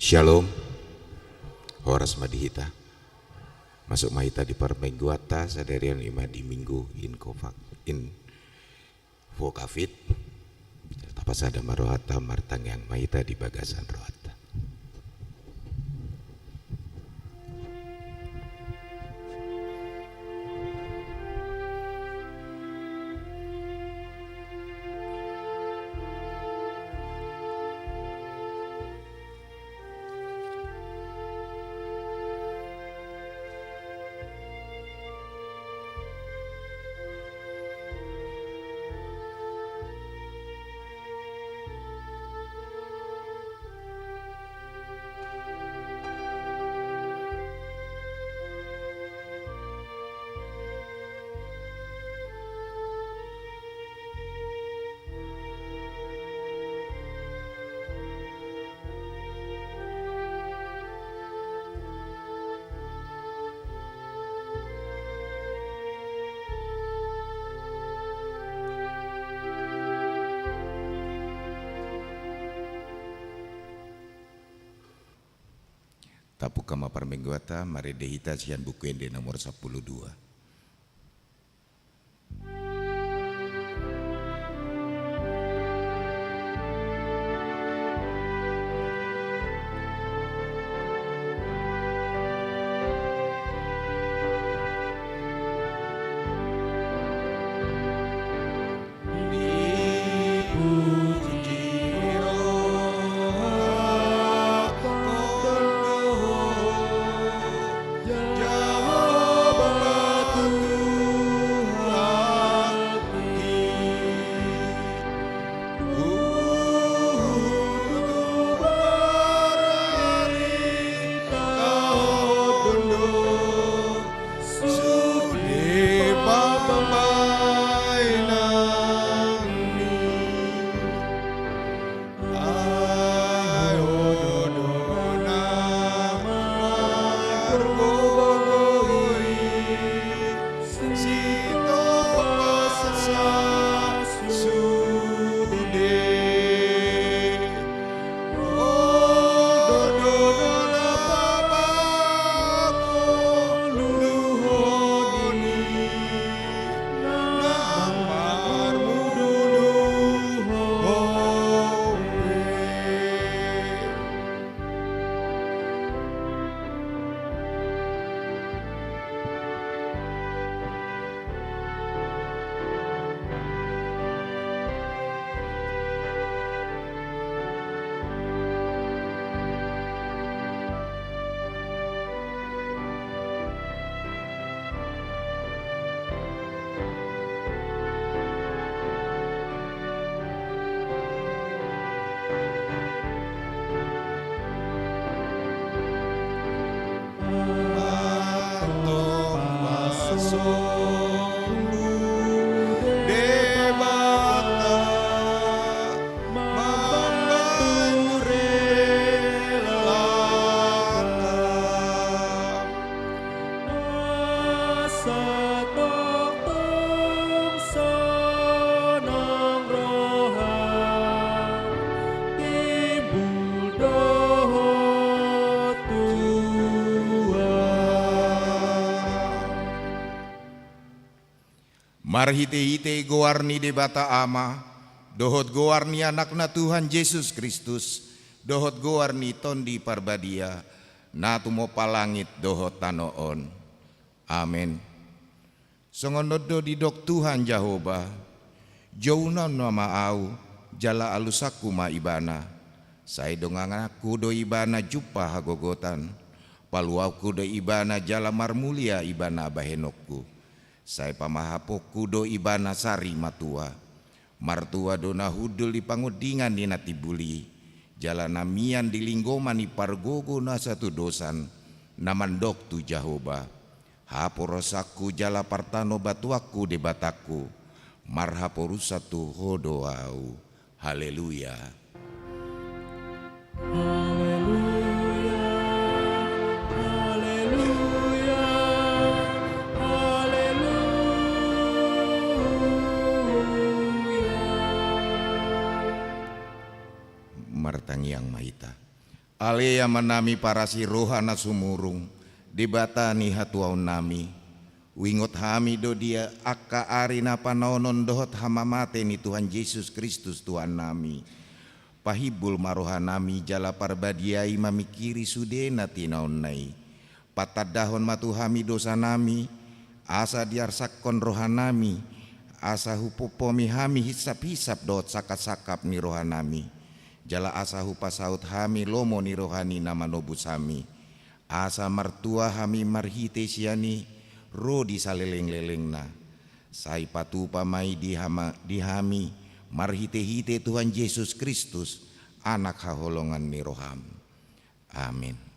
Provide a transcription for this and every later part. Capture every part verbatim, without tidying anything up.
Shalom. Horas ma di hita. Masuk ma hita di parmingguanta sadarion, i ma di Minggu Invocavit. Invocavit. Tapasada ma rohanta, martangiang ma hita di bagasan rohanta. Tabuka ma parmingguanta, marende hita sian Buku Ende nomor sampulu dua. Marhitehite goar ni Debata Ama, dohot goar ni Anakna Tuhan Jesus Kristus, dohot goar ni Tondi Parbadia, na tumompa langit dohot tano on. Amen. Songon on do didok Tuhan Jahowa: Jouon ma Ahu, jala alusanku ma Ibana. Sai dongananku do Ibana jumpang hagogotan. Paluaonku do Ibana jala marmulia Ibana bahenonku. Sai pamahaponku do Ibana sari matua. Martua do na hundul di pangondingan ni na timbul i, jala na mian di linggoman ni pargogo na satudosan, na mandok tu Jahowa: Haporusonku jala partanobatuonku Debatangku, marhaporusan tu Ho do ahu. Haleluya. Haleluya, haleluya, haleluya. Martangiang ma hita. Ale Amanami parasi roha na sumurung, Debata ni hatuaonnami, huingot hami do di angka ari na panaonon dohot hamamate ni Tuhan Jesus Kristus Tuhannami. Pahimbul ma rohanami jala parbadiai mamingkiri sude na tinaonna i. Patandahon ma tu hami dosanami, asa diarsakkon rohanami, asa hupompomi hami hisap-hisap dohot sangkap-sangkap ni rohanami, jala asa hupasaut hami lomo ni roha ni na manobus hami, asa martua hami marhite sian i ro di saleleng-lelengna. Sai patupa ma i di hama-, di hami, marhite-hite Tuhan Jesus Kristus, Anak haholongan ni roham. Amin.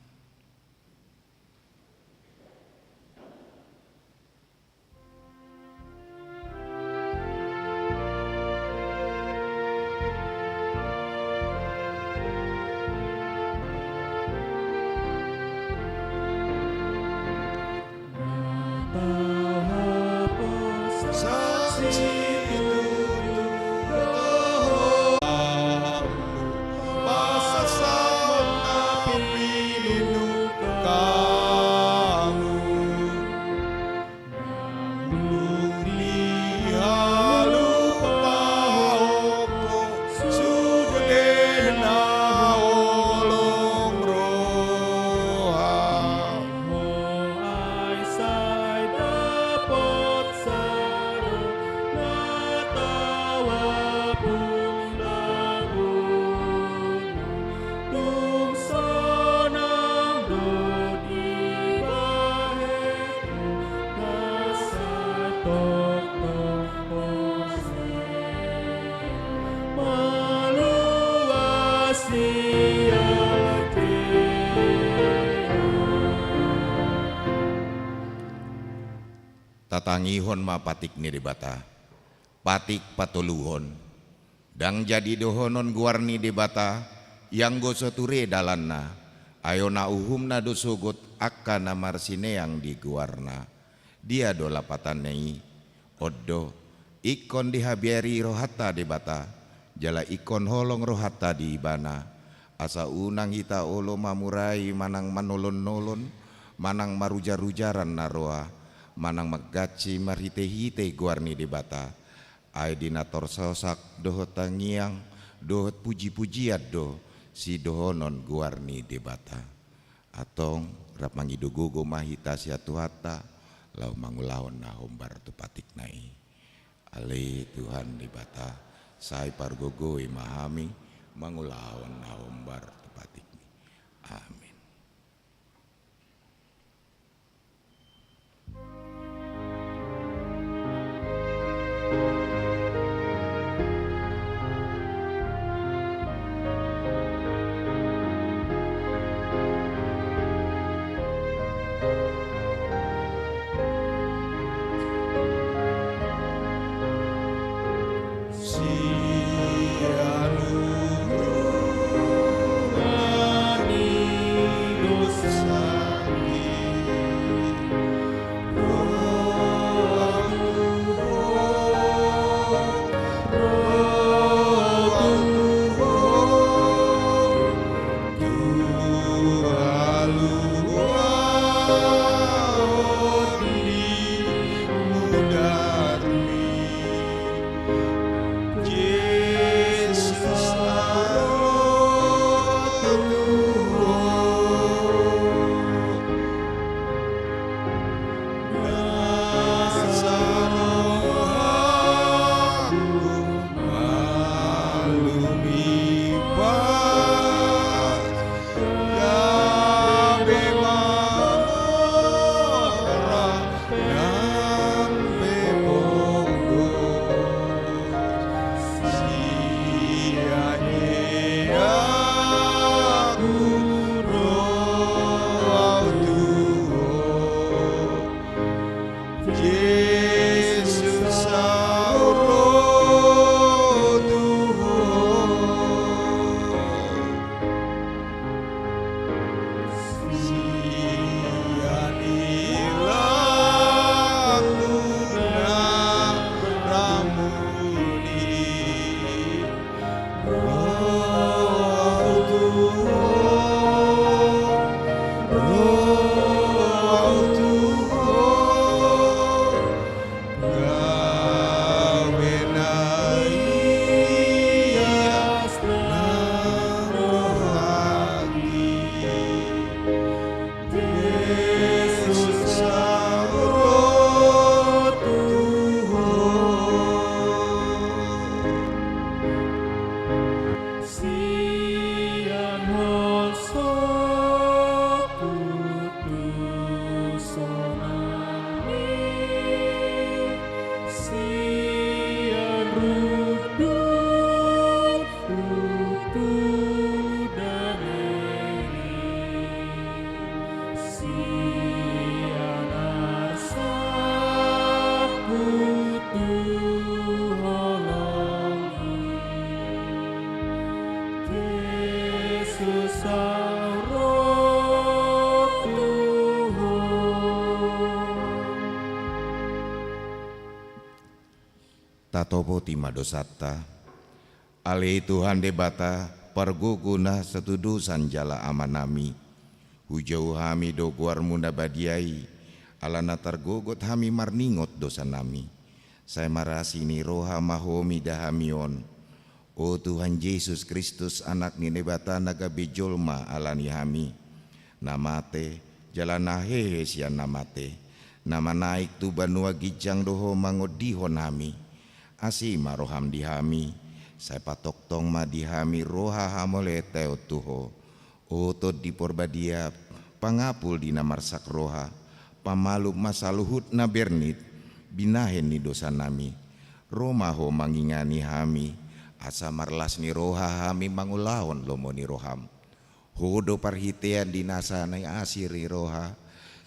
Tatangihon ma patik ni Debata. Patik patoluhon. Ndang jadi dohonon goar ni Debata, ianggo so ture dalanna, ai ona uhumna do sogot angka na marsineang di goarna. Dia do lapatanna i? On do, ingkon dihabiari rohanta Debata, jala ingkon holong rohanta di Ibana, asa unang hita olo mamurai manang manolon-nolon, manang marujar-rujaran na roa, manang manggansi marhite-hite goar ni Debata, ai di na torsosak dohot tangiang, dohot puji-pujian do sidohonon goar ni Debata. Antong, rap mangido gogo ma hita sian Tuhanta, laho mangulahon na hombar tu patikna i. Ale Tuhan Debata, sai pargogoi ma hami mangulahon na hombar tu patikmi. Amin. Saur ro tu Ho. Tatopoti ma dosanta. Ale Tuhan Debata, pargogo na satudosan jala Amanami, hujou hami do goarMu na badia i, ala na targogot hami marningot dosanami. Sai marasi ni roha ma Ho mida hami on. O Tuhan Jesus Kristus, Anak ni Debata na gabe jolma ala ni hami, na mate, jala na hehe sian na mate, na manaek tu banua ginjang do Ho mangondihon hami. Asi ma rohaM di hami, sai patongtong ma di hami roha hamauliateon tu Ho. O Tondi Parbadia, pangapul di na marsak roha, pamalum ma saluhut na bernit, binahen ni dosanami. Ro ma Ho mangingani hami, asa marlas ni roha hami mangulahon lomo ni rohaM. Ho do parhitean di nasa ni asi ni roha,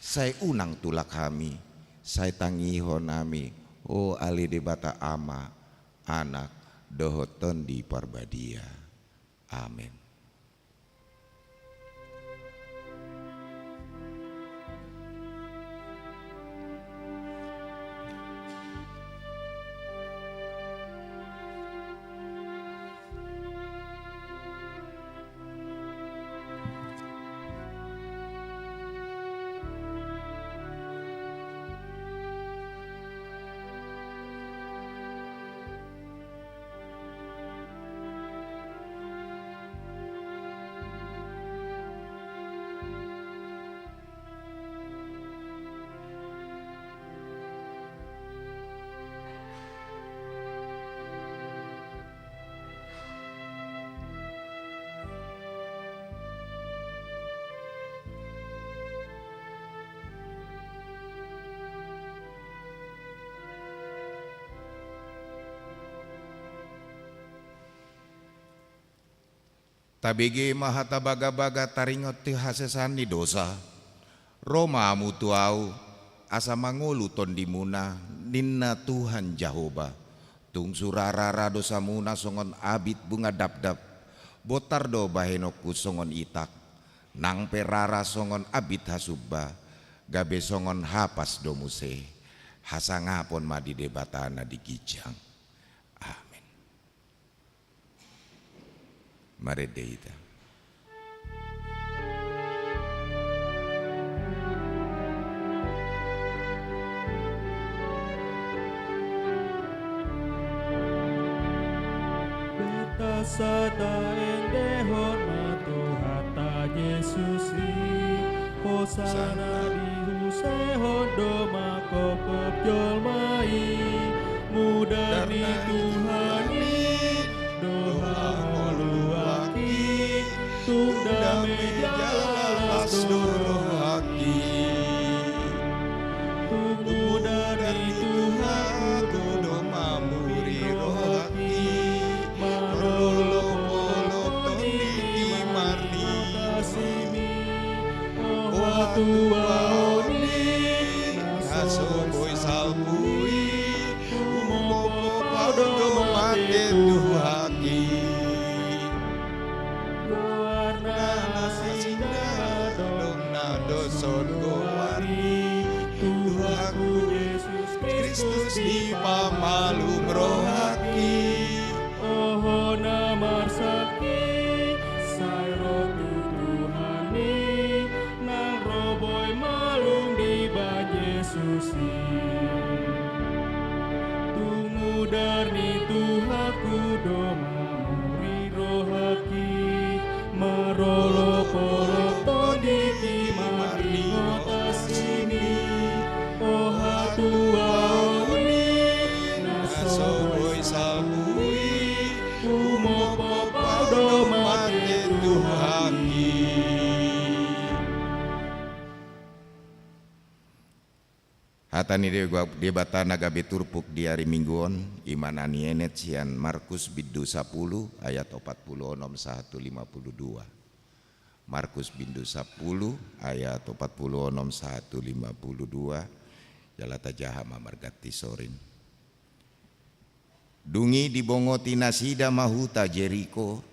sai unang tulak hami, sai tangihon hami, O ale Debata Ama, Anak, dohot Tondi Parbadia. Amen. Tabege ma hata bagabaga taringot tu hasesaan ni dosa. Ro ma hamu tu Ahu, asa mangolu tondimuna, ninna Tuhan Jahowa. Tung sura ra dosamuna songon abit bunga dapdap, bontar do bahenonku songon itak, nang pe rara songon abit hasumba, gabe songon hapas do muse. Hasangapon ma di Debata na di ginjang. Amen. Marende hita. Beta sada endehon ma Tuhanta Jesus i. Hosana, diusehon do mangkophop jolma i. Mudar ni Tuhan i do hamoluanki, tung dame jala las do rohangki. Tung mudar ni Tuhan i do mamuri rohangki, marolopolop tondingki marningot asimi. O hatuaon i na so boi salpu i, umophop ahu do mate Tuhangki. Goarna na sindaondong na doshon goar i, Tuhangku Jesus Kristus, dipamalum rohangki. O ho na marsangki, sai ro tu Tuhan i, nang ro boi malum dibahen Jesus i. Tung mudar ni Tuhangku do mamuri rohangki, marolopolop tondingki marningot asimi. O hatuaon i na so boi salpu i, umophop ahu do mate Tuhangki. Hata ni Debata na gabe turpuk di ari Minggu on, i ma na nienet sian Markus bindu sapulu ayat opat pulu onom sahat tu lima pulu dua. Markus bindu sapulu ayat opat pulu onom sahat tu lima pulu dua. Jala tajaha ma marganti sorin. Dung i dibongoti nasida ma huta Jeriko,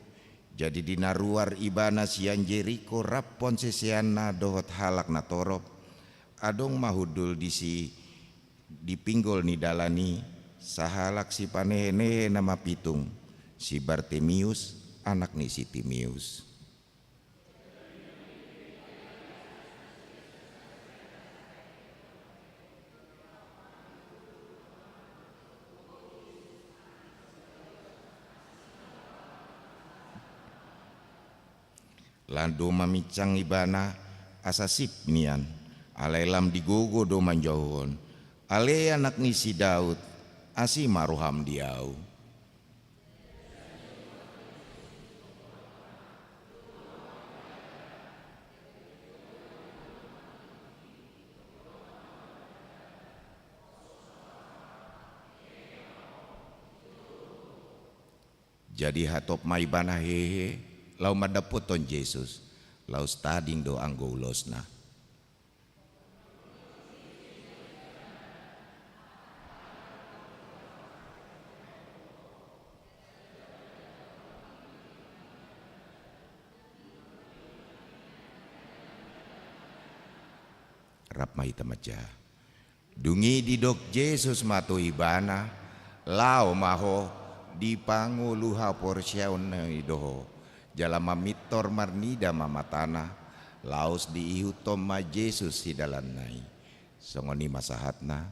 Jadi di na ruar ibana sian Jeriko rap siseanna dohot halak na torop, adong ma hundul disi di pinggol ni dalan i sahalak sipanehenehe na mapitung, si Bartimius, anak ni si Timeus. Lam do maminsang ibana asa sip nian, alai lam digogo do manjouhon: Ale anak ni si Daud, asi ma roham di ahu. Jadi hatop ma ibana hehe, laho mandapot Jesus, laos tading do anggo ulosna. Rap ma hita manjaha. Dung i didok Jesus ma tu ibana: Laho ma ho, di pangolu haporseaon i do ho. Jala mamintor marnida ma matana, laos diihuthon ma Jesus sidalanna i. Songon i ma sahatna.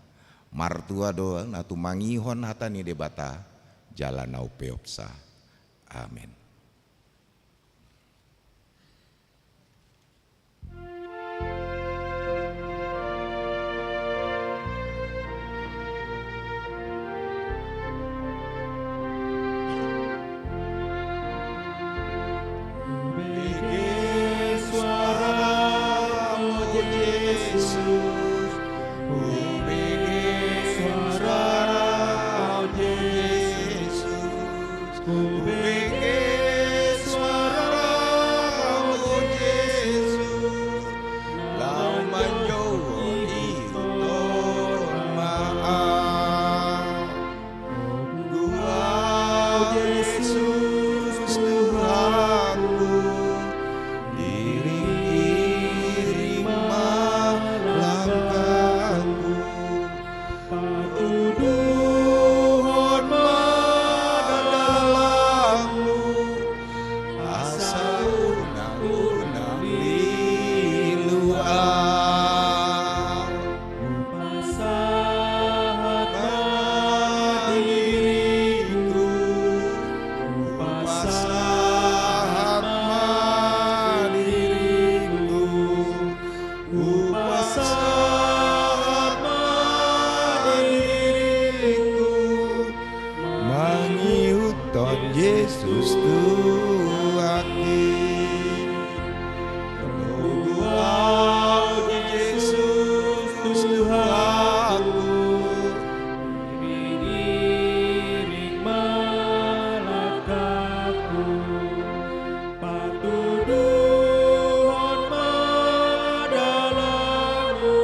Martua do na tumangihon hata ni Debata, jala na umpeopsa. Amen. Hubege suaramu, Jesus, laho manjou ihuthon ma ahu. Gua Jesus Tuhanku, iring-iring ma langkahku. Patuduhon ma dalanmu, asa unang-unang lilu ahu. Hupasahat ma diringku, hupasahat ma diringku. Hupasahat ma diringku, mangihuthon Jesus Tuhanki. Tonggo ahu Jesus Tuhanku, iring-iring ma langkahku. Patuduhon ma dalanmu,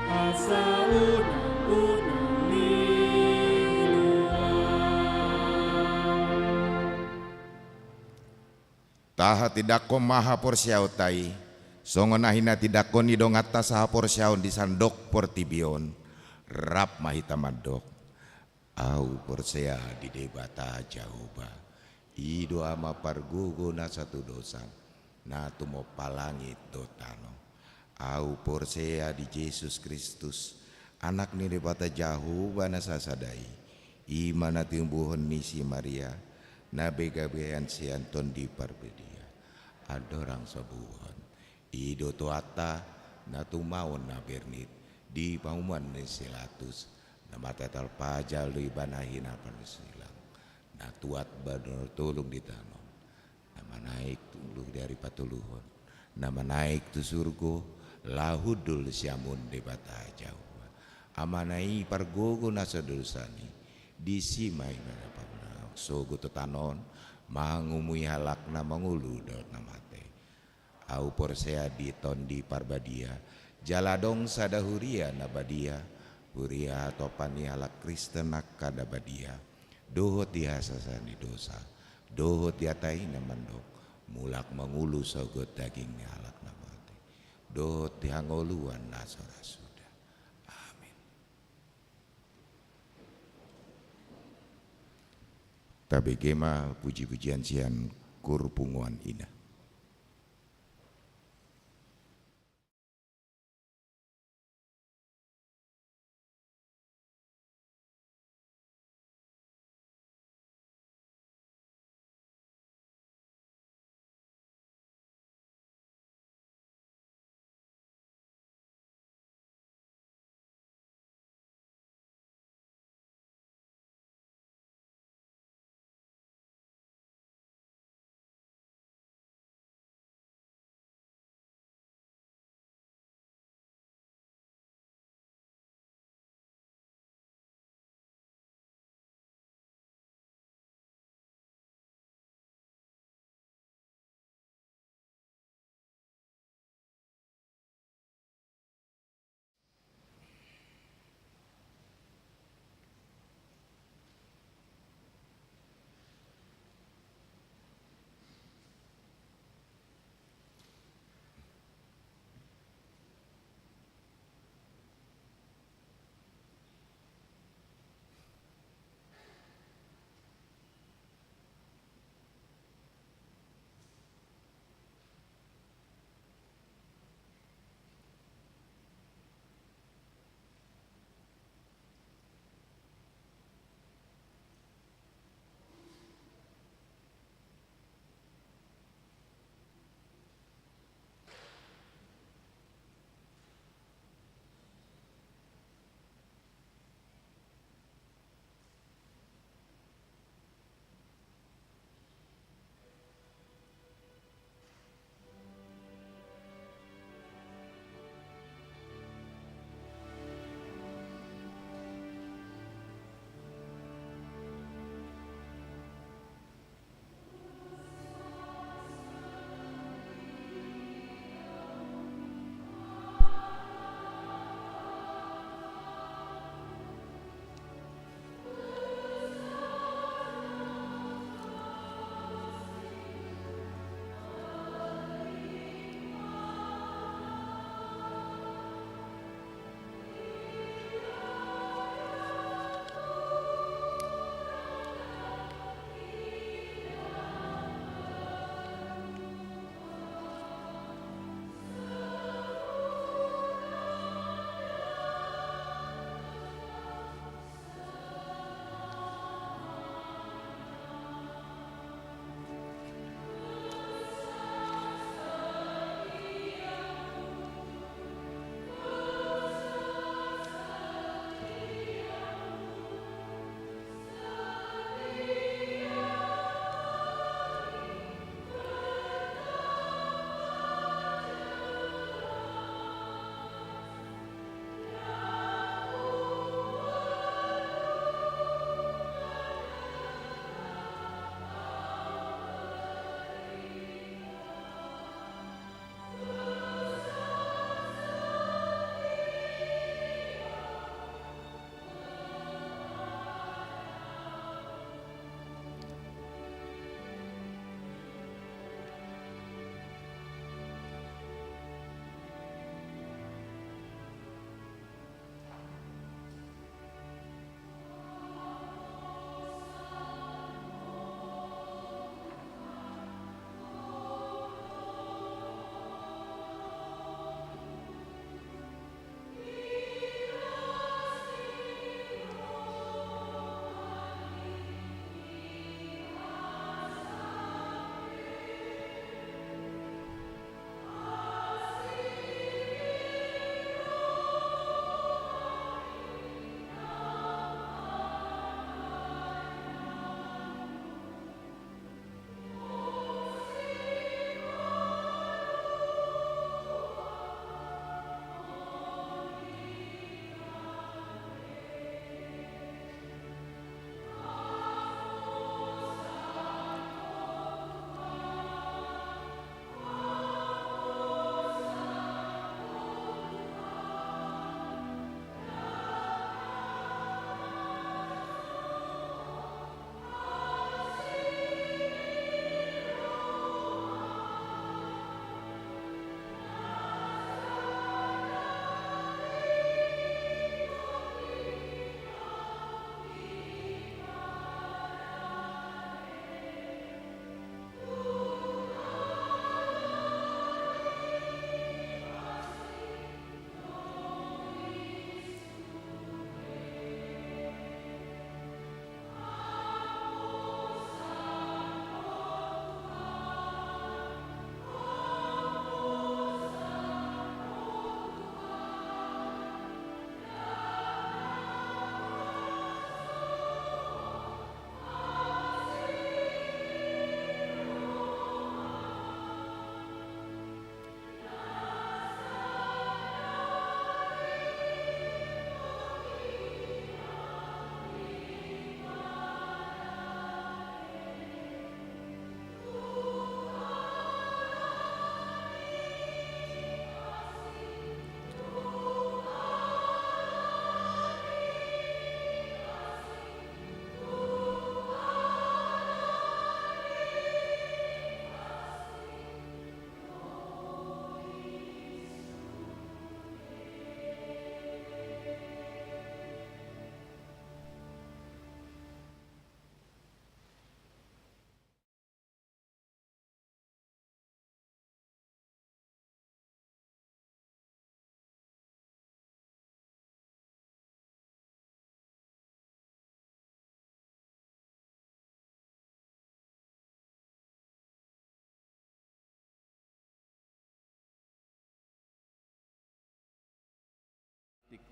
asa unang-unang lilu ahu. Tahatindangkon ma haporseaonta i, songon na hinatindangkon ni donganta sahaporseaon di sandok portibi on. Rap ma hita mandok. Ahu porsea di Debata Jahowa, i do Ama pargogo na satudosan, na tumompa langit dohot tano. Ahu porsea di Jesus Kristus, Anak ni Debata Jahowa na sasada i, i ma na tinubuhon ni si Maria, na begabean sian Tondi Parbadia. Andorang so buhon, i do toanta na tumaon na bernit di pamunuan ni si Pilatus, na mate tarpajal do ibana hinan parsilang, na tuat badan tolong di tano on, na manaek tu luhut ni ari patoluhon, na manaek tu surgo, laho hundul siamun Debata Jahowa. Amana i pargogo na so dosan i, disi ma ibana pamuna sogot tu tano on, mangumui halak na mangolu dohot na mate. Ahu porsea di Tondi Parbadia, jala adong sada huria na badia, huria hatopan ni halak Kristen angka na badia, dohot di hasesaan ni dosa, Dohot di hata i na mandok, mulak mangolu sogot daging ni halak na mate, dohot di hangoluan na so ra suda. Amin. Tabege ma puji-pujian sian koor punguan ina.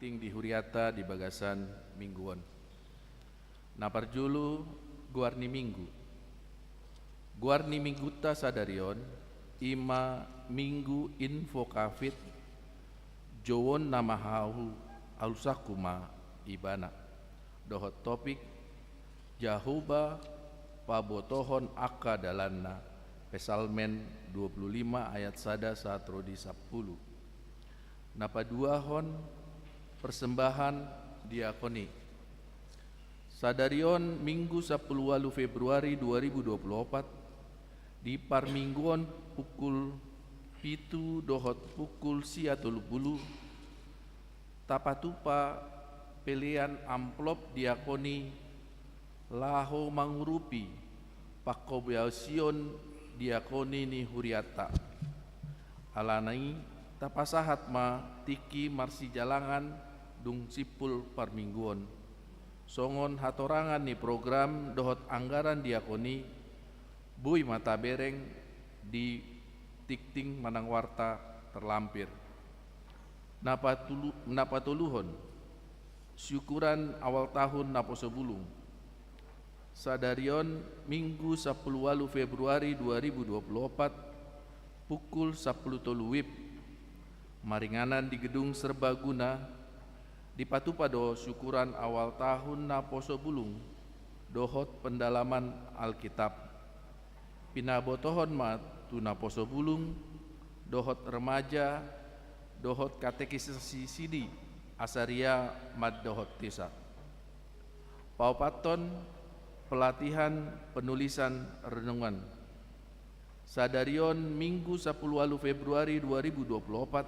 Tingki di huriata di bagasan minggu on. Na parjolo, goar ni minggu. Goar ni minggunta sadari on i ma Minggu Invocavit, jouonna ma ahu, alusangku ma ibana. Dohot topik, Jahowa pabotohon angka dalanna, Psalmen dua puluh lima ayat sada sahat ro di sampulu. Na paduahon, persembahan diakoni. Sadari on Minggu sampulu ualu Februari dua ribu dua puluh opat, di parmingguon pukul pitu dohot pukul sia tolu pulu, tapatupa pelean amplop diakoni laho mangurupi pangkobasion diakoni ni hurianta. Alani i tapasahat ma tingki marsijalangan dung simpul parmingguon. Songon hatorangan ni program dohot anggaran diakoni, boi ma tabereng di tingting manang warta terlampir. Na patolu-, na patoluhon, syukuran awal tahun naposo bulung. Sadari on Minggu sampulu ualu Februari dua ribu dua puluh opat, pukul sampulu tolu wib, maringanan di Gedung Serbaguna, dipatupa do syukuran awal tahun naposo bulung dohot pendalaman Alkitab. Pinabotohon ma tu naposo bulung, dohot remaja, dohot katekisasi sidi, asa ria mandohot hesa. Paopathon, pelatihan penulisan renungan. Sadari on Minggu sampulu ualu Februari dua ribu dua puluh opat,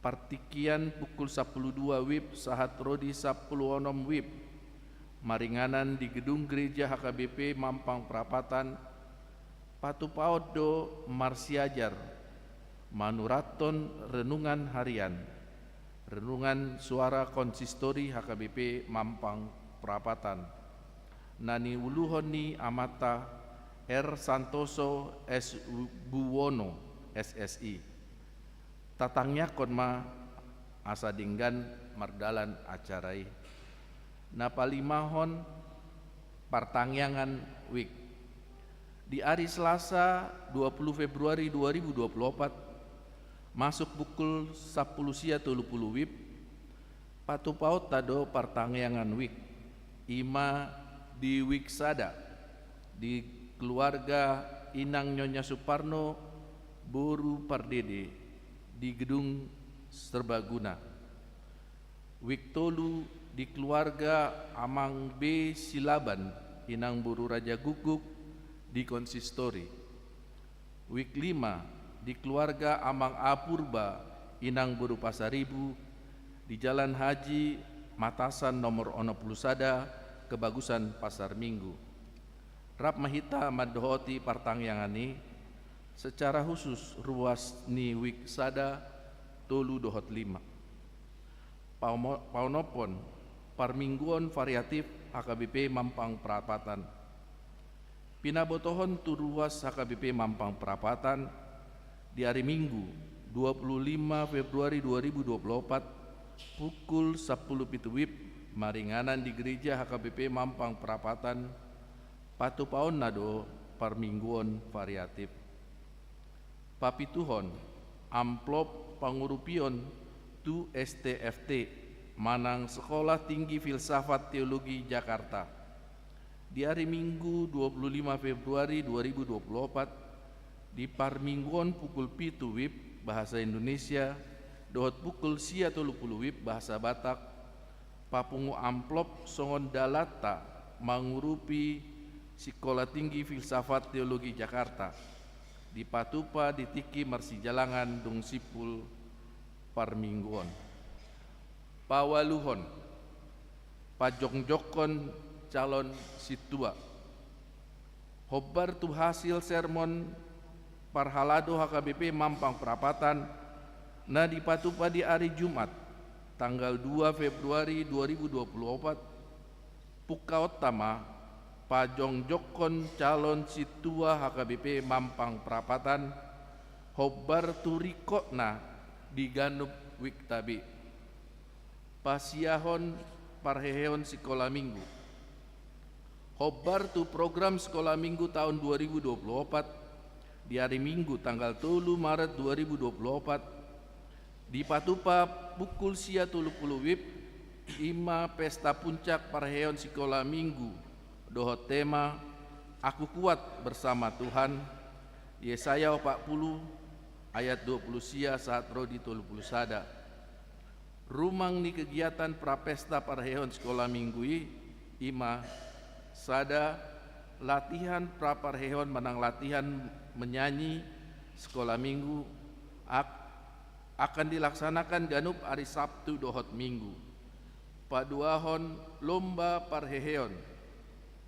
partingkian pukul sampulu dua wib sahat ro di sampulu onom wib, maringanan di Gedung Gereja H K B P Mampang Prapatan, patupaon do marsiajar manurathon renungan harian, renungan suara konsistori H K B P Mampang Prapatan, na niuluhon ni amanta R Santoso S Buwono, S S I. Tatangiangkon ma asa denggan mardalan acara i. Na palimahon, partangiangan wijk. Di ari Selasa dua puluh Februari dua ribu dua puluh opat, masuk pukul sampulu sia tolu pulu wib, patupaonta do partangiangan wijk, i ma di wijk sada, di keluarga Inang Nyonya Suparno, boru Pardede, di Gedung Serbaguna. Wijk tolu, di keluarga Amang B Silaban, Inang boru Rajagukguk, di konsistori. Wijk lima, di keluarga Amang A Purba, Inang boru Pasaribu, di Jalan Haji Matasan nomor onom pulu sada, kebagusan Pasar Minggu. Rap ma hita mandohoti partangiangan i, secara khusus ruas ni wijk sada, tolu dohot lima. Paomo-, paonomhon, parmingguon variatif H K B P Mampang Prapatan. Pinabotohon tu ruas H K B P Mampang Prapatan, di ari Minggu, dua puluh lima Februari dua ribu dua puluh opat, pukul sampulu pitu wib, maringanan di gereja H K B P Mampang Prapatan, patupaonna do parmingguon variatif. Papituhon, amplop pangurupion tu S T F T, manang Sekolah Tinggi Filsafat Teologi Jakarta. Di ari Minggu dua puluh lima Februari dua ribu dua puluh opat, di parmingguon pukul pitu wib bahasa Indonesia, dohot pukul sia tolu pulu wib bahasa Batak, papungu amplop songon dalanta mangurupi Sikola Tinggi Filsafat Teologi Jakarta, dipatupa di tingki marsijalangan dung simpul parmingguon. Paualuhon, pajongjongkon calon sintua. Hombar tu hasil sermon parhalado H K B P Mampang Prapatan, na dipatupa di ari Jumat, tanggal dua Februari dua ribu dua puluh opat, pungkaonta ma pajongjongkon calon sintua H K B P Mampang Prapatan, hombar tu ringkotna di ganup wijk tabe. Pasiahon parheheon sikola minggu. Hombar tu program sikola minggu taon dua ribu dua puluh opat, di ari Minggu tanggal tolu Maret dua ribu dua puluh opat, dipatupa pukul sia tolu pulu wib, i ma pesta puncak parheheon sikola minggu dohot tema Aku Kuat Bersama Tuhan, Yesaya opat pulu ayat dua pulu sia sahat ro di tolu pulu sada. Rumang ni kegiatan prapesta parheheon sikola minggu i, i ma: sada, latihan praparheheon manang latihan menyanyi sikola minggu, ak-, akan dilaksanakan ganup ari Sabtu dohot Minggu. Paduahon lomba parheheon,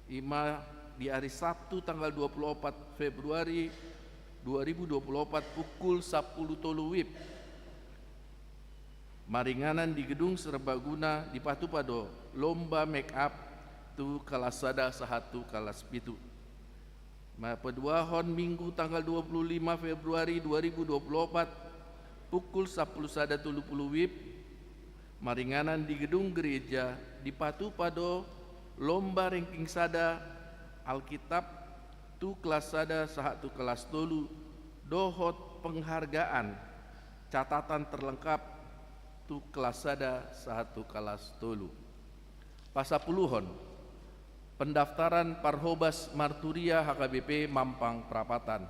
i ma di ari Sabtu tanggal dua pulu opat Februari dua ribu dua pulu opat pukul sampulu tolu wib. Maringanan di Gedung Serbaguna, dipatupa do lomba make up tu kalas sada sahat tu kalas pitu. Ma paduahon Minggu tanggal dua pulu lima Februari dua ribu dua pulu opat pukul sampulu sada tolu pulu wib, maringanan di gedung gereja, dipatupa do lomba ranking sada Alkitab tu kalas sada sahat tu kalas tolu, dohot penghargaan catatan terlengkap tu kalas sada sahat tu kalas tolu. Pasampuluhon, pendaftaran parhobas marturia H K B P Mampang Prapatan.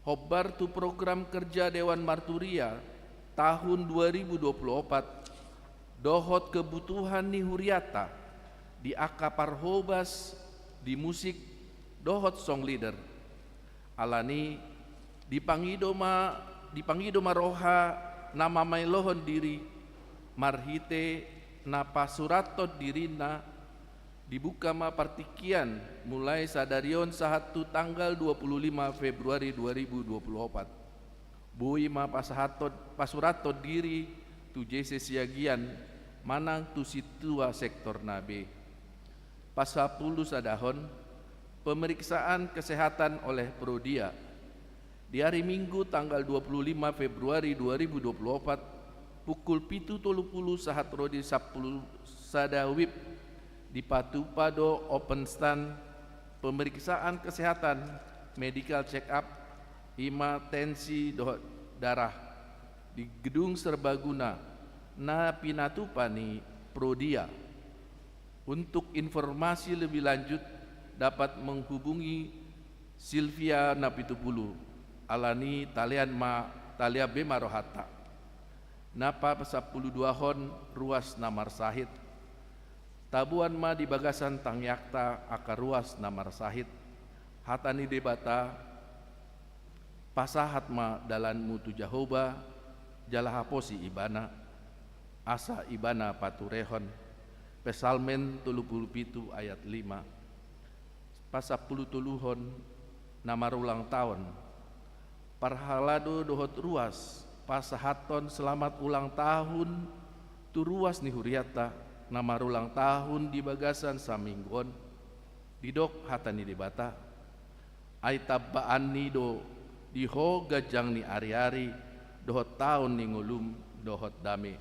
Hombar tu program kerja Dewan Marturia tahun dua ribu dua puluh opat, dohot kebutuhan ni huriata di angka parhobas di musik dohot song leader. Alani, dipangido ma, dipangido ma roha na mamaelohon diri marhite na pasurathon dirina, dibuka ma partingkian mulai sadari on sahat tu tanggal dua pulu lima Februari dua ribu dua pulu opat. Boi ma pasahathon, pasurathon diri tu J C Siagian manang tu sintua sektorna be. Pasampulu sadahon, pemeriksaan kesehatan oleh Prodia. Di ari Minggu tanggal dua pulu lima Februari dua ribu dua pulu opat, pukul pitu tolu pulu sahat ro di sampulu sada wib, dipatupa do open stand pemeriksaan kesehatan, medical check up, i ma tensi dohot darah, di Gedung Serbaguna na pinatupa ni Prodia. Untuk informasi lebih lanjut, dapat menghubungi Silvia na pitu pulu. Alani, talean ma, talean be ma rohanta. Na pasampuluduahon, ruas na marsahit. Taboan ma di bagasan tangiangta angka ruas na marsahit. Hata ni Debata, pasahat ma dalanmu tu Jahowa, jala haposi Ibana, asa Ibana paturehon. Psalmen tolu pulu pitu ayat lima. Pasampulutoluhon, na marulang taon. Parhalado dohot ruas, pasahathon selamat ulang tahun tu ruas ni hurianta na marulang tahun di bagasan saminggu on. Didok hata ni Debata: Ai tambaanni do di ho ganjang ni ariari, dohot taon ni ngolum, dohot dame.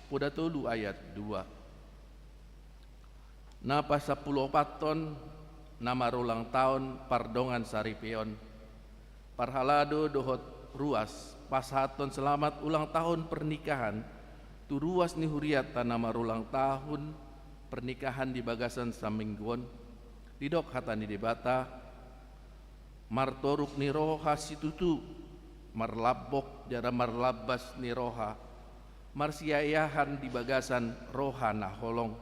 Poda tolu ayat dua. Na pasampuluopathon, na marulang taon pardongan saripeon. Parhalado dohot ruas, pasahathon selamat ulang tahun pernikahan tu ruas ni hurianta na marulang tahun pernikahan di bagasan saminggu on. Didok hata ni Debata: Martoruk ni roha situtu, marlambok jala marlambas ni roha, marsiayahan di bagasan roha na holong.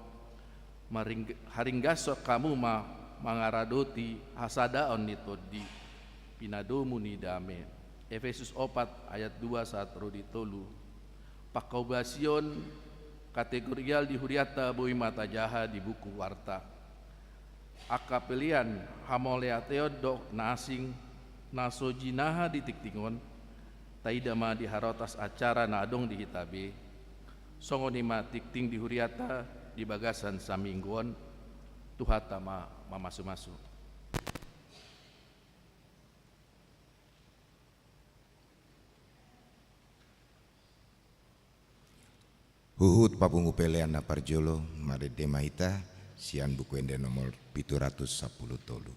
Maring-, haringgashon hamu ma mangaradoti hasadaon ni tondi, pinadomu ni dame. Efesus opat ayat dua sahat ro di tolu. Pangkobasion kategorial di hurianta boi ma tajaha di buku warta. Angka pelean hamauliateon dohot na asing na so jinaha di tingting on, taida ma di harotas acara na adong di hita be. Songon i ma tingting di hurianta di bagasan saminggu on. Tuhanta ma mamasumasu. Huhut papungu pelean na parjolo, marende ma hita sian Buku Ende nomor pitu ratus sampulu tolu.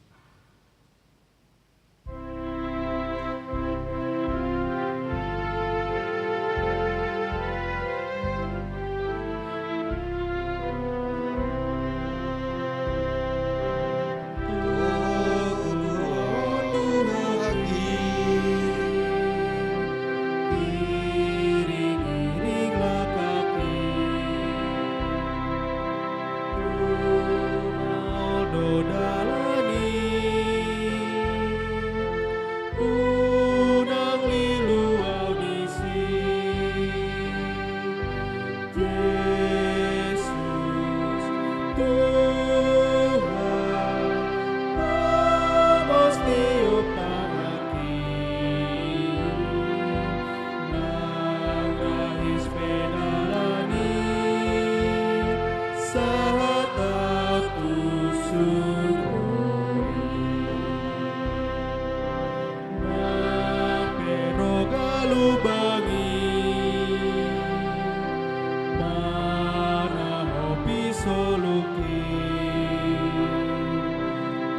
Unang lilu au disi. Jesus, Tuhan, Ho ma tiop tanganki, nang rais pe dalan i, sahat au tu surgo i. Nang pe ro galu bangi, manahopi soluki,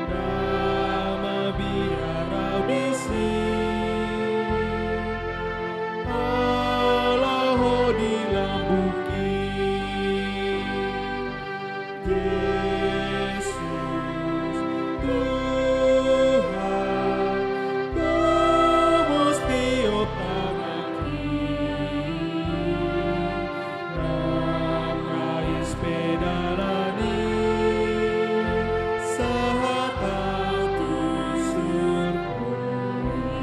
ndang mabiar au disi, ala Ho di lambungki. Jesus, Tuhan, Ho ma tiop tanganki, nang rais pe dalan i, sahat au tu surgo i.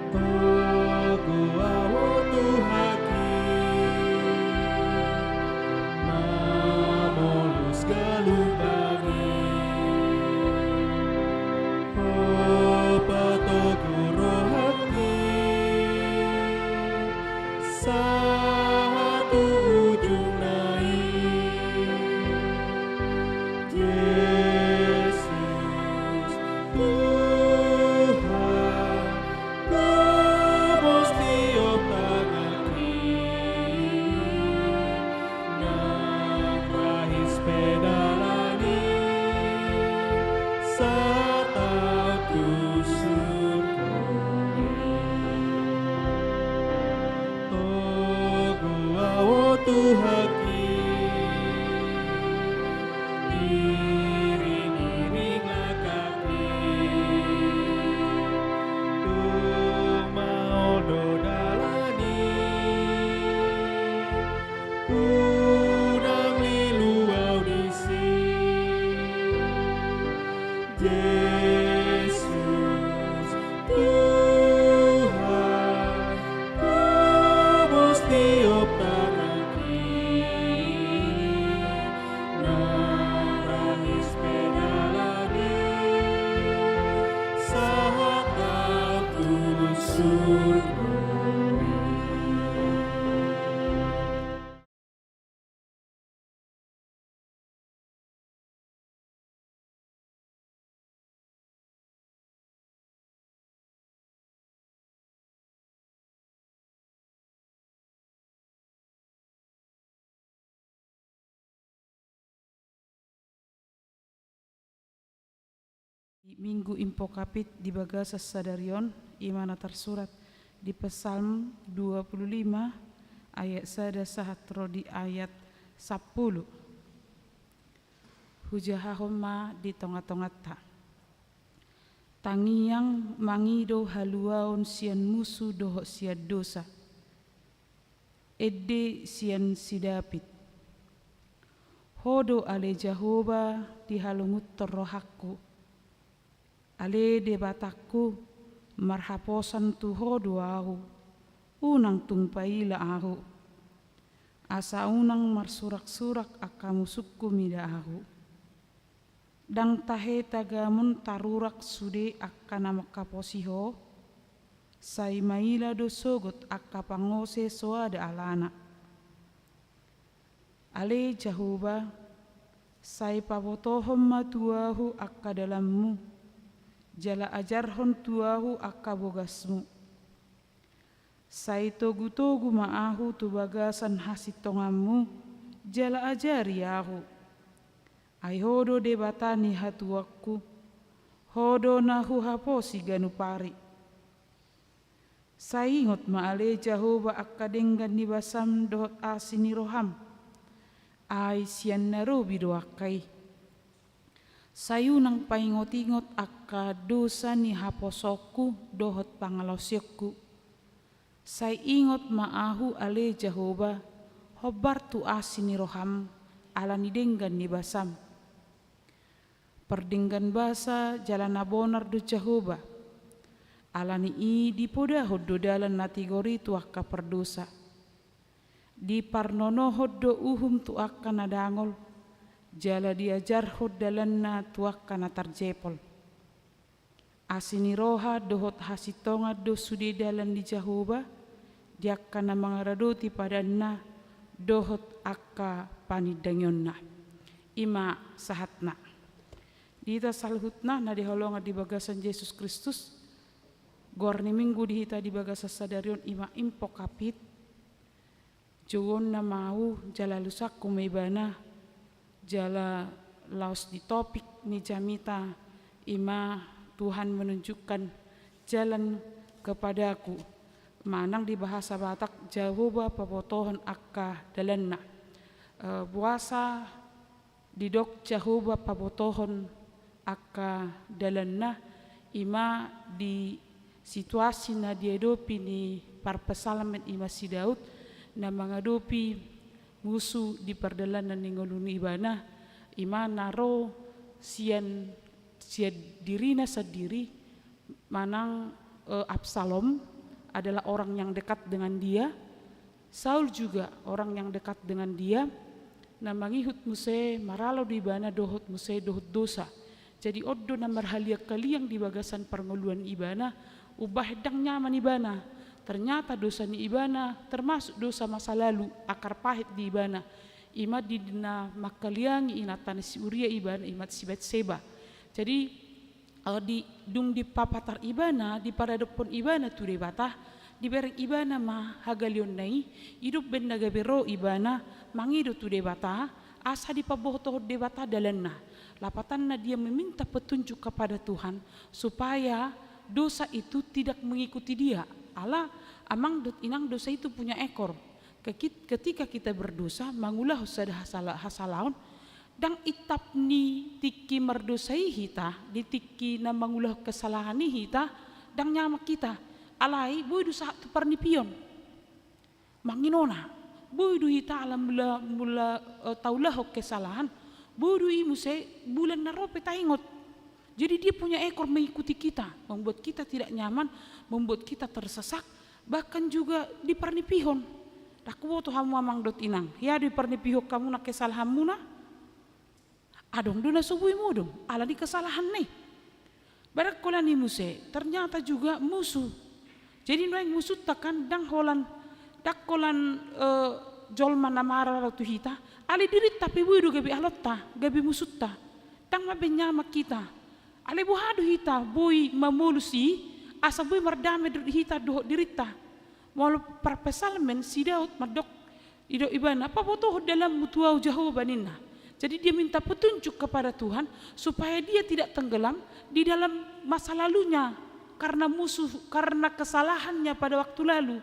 Togu au, o Tuhanki, mamolus galu bangi. Ho patogu rohangki sahat tu ujungna i. Jesus, Tuhan, Ho ma tiop tanganki, nang rais pe dalan i, sahat au tu surgo i. Togu au, o Tuhanki, iring-iring langkangki, tung maol do dalan i, unang lilu au disi. Jesus, Tuhan, Ho ma tiop tanganki, nang rais pe dalan i, sahat au tu surgo i. Di Minggu Invocavit di bagasan sadari on, i ma na tarsurat di Psalm dua puluh lima ayat sada sahat ro di ayat sampulu. Hujahahon ma di tonga-tonganta. Tangiang mangido haluaon sian musu dohot sian dosa. Ende sian si David. Ho do ale Jahowa dihalungunhon rohangku. Ale Debatangku, marhaposan tu Ho do ahu. Unang tung paila ahu. Asa unang marsuraksurak angka musungku mida ahu. Ndang tahe tagamon tarurak sude angka na manghaposi Ho, sai maila do sogot angka pangose soada alana. Ale Jahowa, sai pabotohon ma tu ahu angka dalanMu, jala ajarhon tu ahu angka bogasMu. Sai togutogu ma ahu tu bagasan hasintonganMu, jala ajari ahu. Ai Ho do Debata ni hatuaonku, Ho do na huhaposi ganup ari. Sai ingot ma ale Jahowa angka denggan ni basam dohot asi ni roham, ai sian na robi do angka i. Sai unang paingotingot angka dosa ni haposoonku dohot pangalaosionku. Sai ingot ma ahu ale Jahowa, hombar tu asi ni roham, ala ni denggan ni basam. Pardenggan basa jala na bonar do Jahowa. Ala ni i dipodahon do dalan na tigor i tu angka pardosa. Diparnonohon do uhum tu angka na dangol, jala diajarhon dalanna tu angka na tarjepol. Asi ni roha dohot hasintongan do sude dalan ni Jahowa, di angka na mangaradoti padanna dohot angka panindangionna. I ma sahatna. Di hita saluhutna na dihaholongan di bagasan Jesus Kristus, goar ni Minggu di hita di bagasan sadari on i ma Invocavit. Jouonna ma ahu, jala alusangku ma ibana, jala laos di topik ni jamita i ma Tuhan menunjukkan jalan kepadaku. Manang di bahasa Batak, Jahowa pabotohon angka dalanna. Eh, boasa didok Jahowa pabotohon angka dalanna, i ma di situasi na diadopi ni parpsalmen i ma si Daud, na mangadopi musu di pardalanan ni ngolu ni ibana, i ma na ro sian, sian dirina sandiri, manang, eh, Absalom adalah orang yang dekat dengan dia, Saul juga orang yang dekat dengan dia, na mangihut muse maralo do ibana dohot muse dohot dosa. Jadi on do na marhaliangkaliang di bagasan parngoluan ibana, umbahen ndang nyaman ibana. Ternyata dosa ni ibana termasuk dosa masa lalu, akar pahit di ibana. I ma di na mangkaliangi inanta ni si Uria ibana, i ma si Batseba. Jadi, eh, di, dung dipapatar ibana, diparadophon ibana tu Debata, dibereng ibana ma hagaleonna i, i do umbahen na gabe ro ibana mangido tu Debata, asa dipabotohon Debata dalanna. Lapatanna dia meminta petunjuk kepada Tuhan, supaya dosa itu tidak mengikuti dia. Ala amang dohot inang, dosa itu punya ekor. Kekit-, ketika kita berdosa, mangulahon sada hasala-, hasalaon, ndang intap ni tingki mardosa i hita, di tingki na mangulahon kesalahan i hita, ndang nyaman hita. Alai boi do sahat tu parnipion. Manginona, boi do hita ala mula, mula, eh, taulahon kesalahan, boi do i muse bulan na ro pe taingot. Jadi dia punya ekor mengikuti kita, membuat kita tidak nyaman, membuat kita tersesak, bahkan juga di parnipihon. Ndang huboto hamu amang dohot inang, hea do diparnipihon hamuna kesalahanmuna? Adong do na so boi modom ala ni kesalahanna i. Barang holan i muse, ternyata juga musu. Jadi nuaeng musunta kan ndang holan, ndang holan, eh, jolma na maralo tu hita, alai dirinta pe boi do gabe alonta, gabe musunta. Ndang ma be nyaman hita. Alai boha do hita boi mamolus i, asa boi mardame dohot hita dohot dirinta? Molo parpsalmen si Daud mandok, didok ibana, pabotohon dalanmu tu ahu Jahowa ninna. Jadi dia minta petunjuk kepada Tuhan supaya dia tidak tenggelam di dalam masa lalunya karena musuh, karena kesalahannya pada waktu lalu.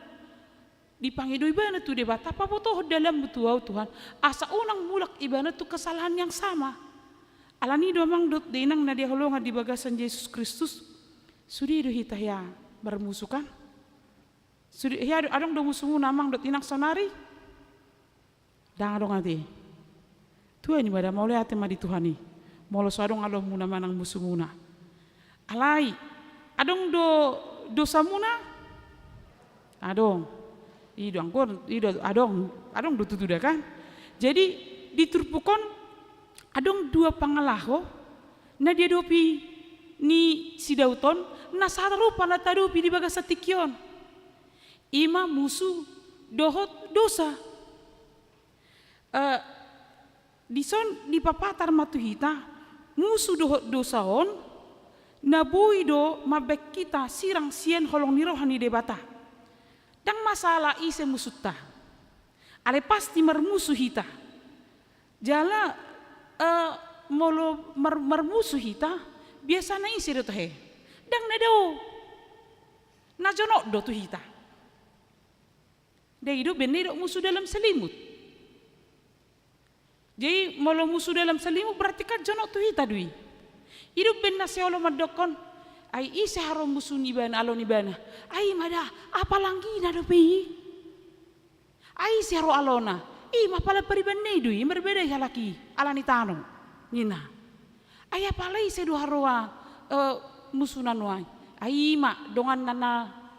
Dipangido ibana tu Debata, pabotohon dalanmu tu ahu Tuhan, asa unang mulak ibana tu kesalahan yang sama. Ala ni i do amang dohot inang na dihaholongan di bagasan Jesus Kristus, Sude do hita hea marmusu kan? Sude hea do, adong do musumuna amang dohot inang saonari? Ndang adong ate. Tua ni ma da, mauliate ma di Tuhan i. Molo so adong aloanmuna manang musumuna. Alai, adong do dosamuna? Adong. I do anggo, i do adong, adong do tutu da kan? Jadi, di turpuk on adong dua pangalaho na diadopi ni si Daud on, na sarupa na taadopi di bagasan tingki on. I ma musu dohot dosa. Eh, dison dipapatar ma tu hita, musu dohot dosa on, na boi do mambaen hita sirang sian holong ni roha ni Debata. Ndang masalah ise musunta. Alai pasti marmusu hita. Jala, eh, molo mar-, marmusu hita, biasana ise do tahe? Ndang na dao. Na jonok do tu hita. Ndai do umbahen na didok musu dalam selimut. Jadi, molo musu dalam selimut, berarti kan jonok tu hita do i. I do umbahen na sai olo mandokkon, ai ise haroa musu ni ibana, alo ni ibana? Ai i ma da, apalagi na dope i. Ai ise haroa alona? I ma pala paribanna i do i, marbadai halak i, ala ni tano. Ninna. Ai apala ise do haroa, eh, musuna nuaeng? Ai i ma donganna na,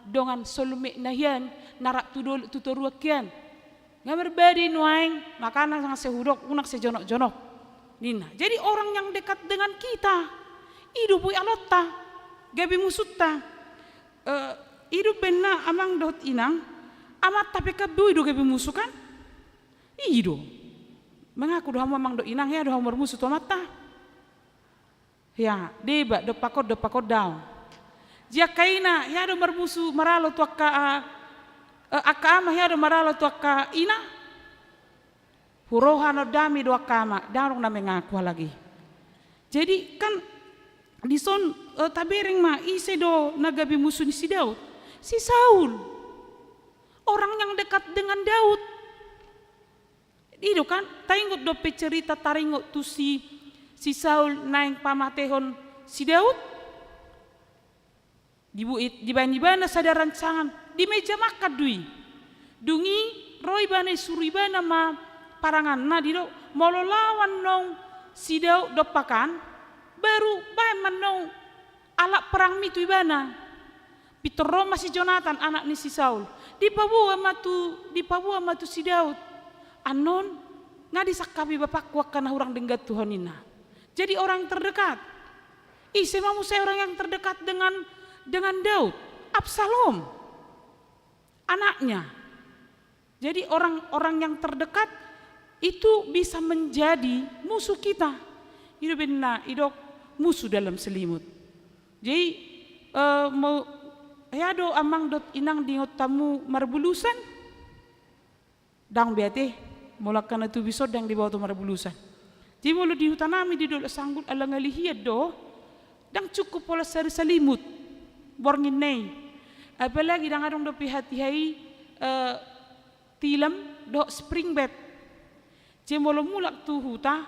dongan solumekna hian, na rap tu dol-, tu toruan hian. Nga marbadai nuaeng, makana nga sai hudok, unang sai jonok-jonok. Ninna. Jadi orang yang dekat dengan kita, i do boi alonta, gabe musunta. Eh, i do umbahen na amang dohot inang, amanta pe kan boi do gabe musu kan? I do. Mengaku do hamu amang dohot inang, hea do hamu marmusu tu amanta? Hea, deba, dompak on, dompak on dao. Jia angka ina, hea do marmusu maralo tu angka, eh, eh, angka ama, hea do maralo tu angka ina? Huroha na dame do angka ama, ndang adong na mengaku halak i. Jadi kan dison, eh, tabereng ma ise do na gabe musu ni si Daud. Si Saul. Orang yang dekat dengan Daud. I do kan, taingot dope cerita taringot tu si, si Saul naeng pamatehon si Daud? Dibu-, dibaen ibana sada rancangan, di meja makan do i. Dung i ro ibana, isuru ibana ma paranganna, didok, molo laho annon si Daud dompak an, baru baen ma annon alat perangmi tu ibana. Pintor ro ma si Jonatan, anak ni si Saul. Dipaboa ma tu, dipaboa ma tu si Daud. Annon, nga disangkapi bapakku angka na hurang denggan tu ho ninna. Jadi orang terdekat. Ise ma muse orang yang terdekat dengan, dengan Daud? Absalom. Anaknya. Jadi orang-orang yang terdekat itu bisa menjadi musuh kita. I do umbahen na didok musu dalam selimut. Jadi, eh, mau, hea do amang dohot inang diingot hamu marbulusan? Ndang be ate, molo angka na tubis on ndang diboto marbulusan. Jadi molo di huta nami di Dolok Sanggul ala ngali hian do, ndang cukup pola sari salimut borngin na i. Apalagi ndang adong dope hatiha i, eh, tilam dohot spring bed. Jadi molo mulak tu huta,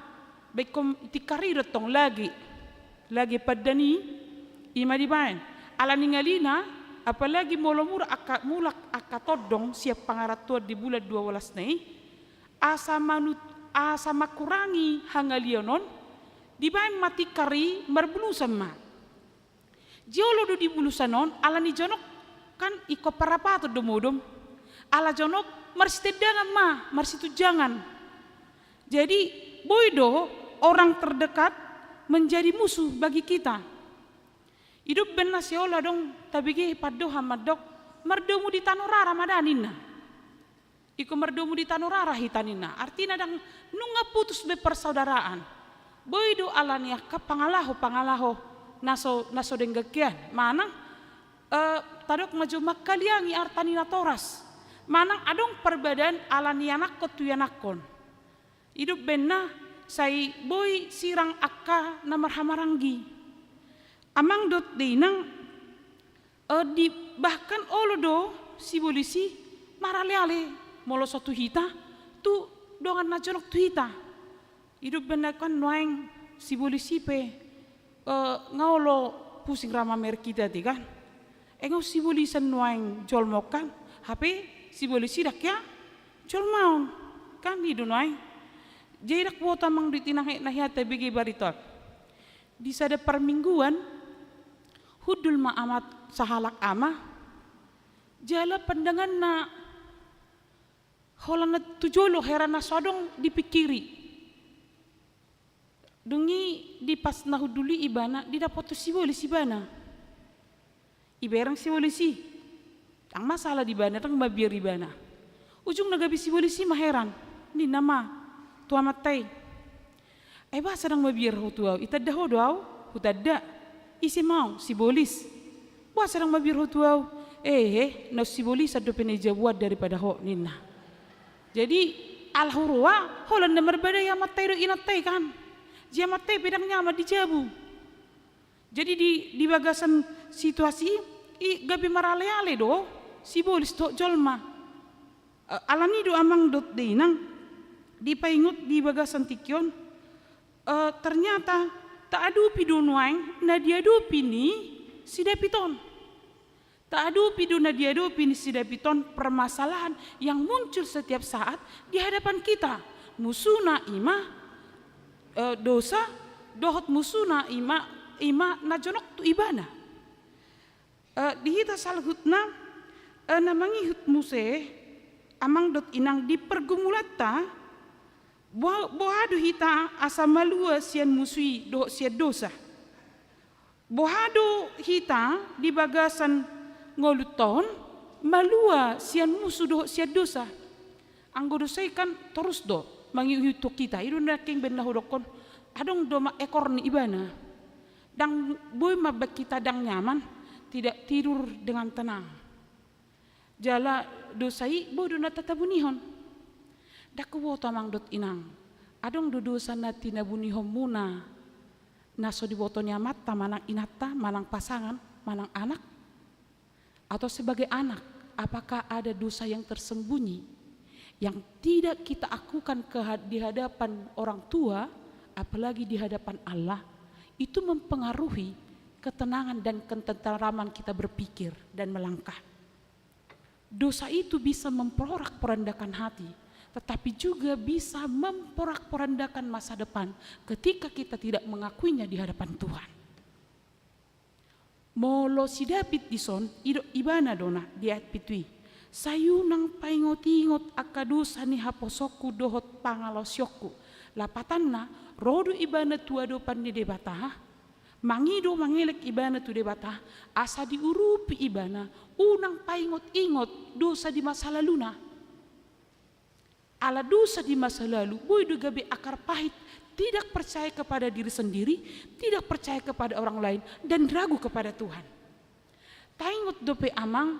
baen ingkon tikar i do tong lage, lage pandan i, i ma dibaen. Ala ni ngalina, apalagi molo mulak angka, mulak angka tondong sian pangarantoan di bulan dua belas na i, asa manut-, asa mangkurangi hangalian on, dibaen ma tikar i marbulusan ma. Jolo do di bulusan on, ala ni jonok kan ingkon parapaton do modom. Ala jonok marsitendangan ma, marsitunjangan. Jadi, boi do orang terdekat menjadi musuh bagi kita. I do umbahen na sai olo adong tabege pandohan mandok, mardomu di tano rara ma da ninna. Ingkon mardomu di tano rara hita ninna. Artina ndang nunga putus be persaudaraan. Boi do ala ni angka pangalaho-pangalaho na so, na so denggan hian. Manang, eh, tadok ma jo mangkaliangi arta ni natoras. Manang adong parbadaan ala ni anakkon tu ianakkon. I do umbahen na sai boi sirang angka na marhahamaranggi. Amang dohot inang, eh, di, bahkan olo do sibolis i maraleale molo so tu hita, tu dongan na jonok tu hita. I do umbahen na kan nuaeng sibolis i pe, eh, nga olo Pusing ra mamereng hita, ate, kan? Enggo sibolisan nuaeng jolma on, kan? Hape sibolis i ndang hea jolma on, kan? I do nuaeng. Jadi ndang huboto, amang dohot inang, na hea tabege barita on. Di sada parmingguan, hundul ma ama, sahalak ama, jala pandanganna holan na tu jolo, heran, na so adong dipingkiri. Dung i, di pas na hundul i ibana, didapothon sibolis ibana. Ibereng sibolis i. Ndang masalah di ibana, ndang mabiar ibana. Ujungna gabe sibolis i ma heran. Ninna ma tu amanta i, "Ai boasa ndang mabiar ho tu ahu? Itanda ho do ahu?" "Hutanda." "Ise ma ahu?" "Sibolis." "Boasa ndang mabiar ho tu ahu?" "Ehe, na unsibolisan dope na i jabu an daripada ho," ninna. Jadi, ala huroha, holan na marbadai amanta i dohot inanta i, kan? Jadi amanta i pe ndang nyaman di jabu. Jadi di, di bagasan situasi i, i gabe maraleale do sibolis dohot jolma. Eh, alani do, amang dohot inang, dipaingot di bagasan tingki on, eh, ternyata taadopi do nuaeng na diadopi ni si David on. Taadopi do na diadopi ni si David on, permasalahan yang muncul setiap saat di hadapan kita. Musuna i ma, eh, dosa, dohot musuna i ma, i ma na jonok tu ibana. Eh, di hita saluhutna, eh, na mangihut muse, amang dohot inang, di pergumulanta, bo-, boha do hita asa malua sian musu i dohot sian dosa? Boha do hita di bagasan ngolunta on malua sian musu dohot sian dosa? Anggo dosa i kan torus do mangihuthon hita, i do nangkin baen na hudokkon, adong do ma ekor ni ibana. Ndang boi mambaen hita ndang nyaman, tidak tidur dengan tenang. Jala dosa i boi do na tatabunihon. Ndang huboto, amang dohot inang, adong do dosa na tinabunihonmuna na so diboto ni amanta manang inanta, manang pasangan, manang anak? Atau sebagai anak, apakah ada dosa yang tersembunyi yang tidak kita akukan ke had-, di hadapan orang tua, apalagi di hadapan Allah, itu mempengaruhi ketenangan dan ketentraman kita berpikir dan melangkah. Dosa itu bisa memporak-porandakan hati, tetapi juga bisa memporak-porandakan masa depan ketika kita tidak mengakuinya di hadapan Tuhan. Molo si David dison, i do ibana do na di ayat pitu i, "Sai unang paingot-ingot angka dosa ni haposonku dohot pangalaosionku." Lapatanna, ro do ibana tu adopan ni Debata, mangido mangelek ibana tu Debata, asa diurupi ibana, unang paingot-ingot dosa di masa laluna. Ala dosa di masa lalu boi do gabe akar pahit, tidak percaya kepada diri sendiri, tidak percaya kepada orang lain, dan ragu kepada Tuhan. Taingot dope, amang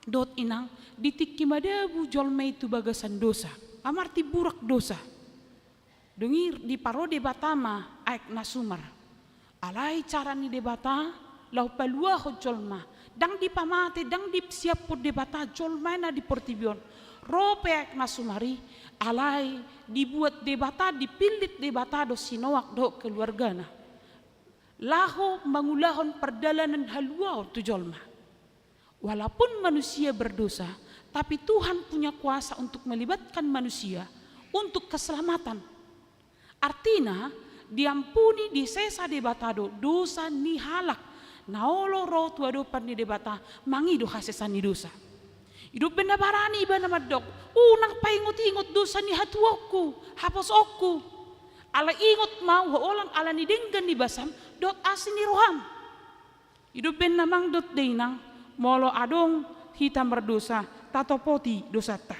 dohot inang, di tingki madabu jolma i tu bagasan dosa, amarti burak dosa. Dung i diparo Debata ma aek na sumar. Alai cara ni Debata laho paluahon jolma, ndang dipamate, ndang disiaphon Debata jolma na di portibi on. Ro pe aek na sumar i, alai dibuat Debata, dipillit Debata do si Noak dohot keluargana laho mangulahon pardalanan haluaon tu jolma. Walaupun manusia berdosa, tapi Tuhan punya kuasa untuk melibatkan manusia untuk keselamatan. Artina, diampuni, disesa Debata do dosa ni halak na olo ro tu adopan ni Debata mangido hasesaan ni dosa. I do umbahen na barani ibana mandok, "Unang paingot-ingot dosa ni hatuaonku, haposoonku. Alai ingot ma ahu holan ala ni denggan ni basam dohot asi ni roham." I do umbahen, amang dohot inang, molo adong hita mardosa, tatopoti dosanta.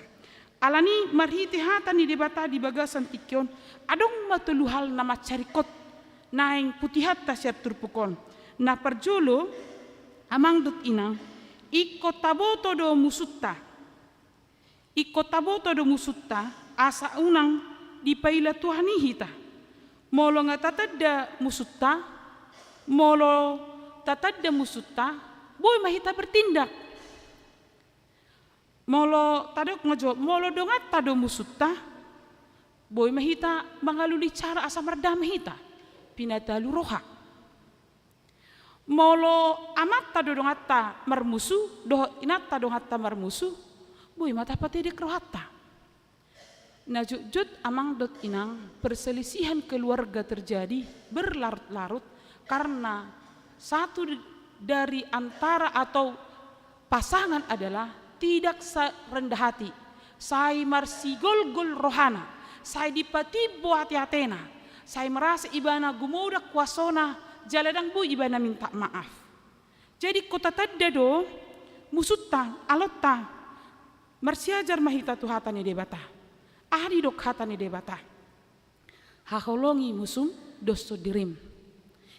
Alani marhite hata ni Debata di bagasan tingki on, adong ma tolu hal na mansai ringkot naeng putihonta sian turpuk on. Na parjolo, amang dohot inang, ingkon taboto do musunta. Ingkon taboto do musunta, asa unang dipaila Tuhan i hita. Molo nga tatanda musunta, molo tatanda musunta, boi ma hita bertindak. Molo tadok nga jo, molo donganta do musunta, boi ma hita mangalului cara asa mardame hita, pinatalu roha. Molo amanta do donganta marmusu, dohot inanta donganta marmusu, boi ma tapatedek rohanta. Na jotjot amang dohot inang, perselisihan keluarga terjadi berlarut-larut karena satu d-, dari antara atau pasangan adalah tidak sa-, rendah hati, sai marsigolgol rohana, sai dipatimbo ateatena, sai merasa ibana gumodang kuasona, jala ndang boi ibana minta maaf. Jadi ingkon tatanda do musunta, alonta, marsiajar ma hita tu hata ni Debata. Aha didok hata ni Debata? Haholongi musum dos sondirim.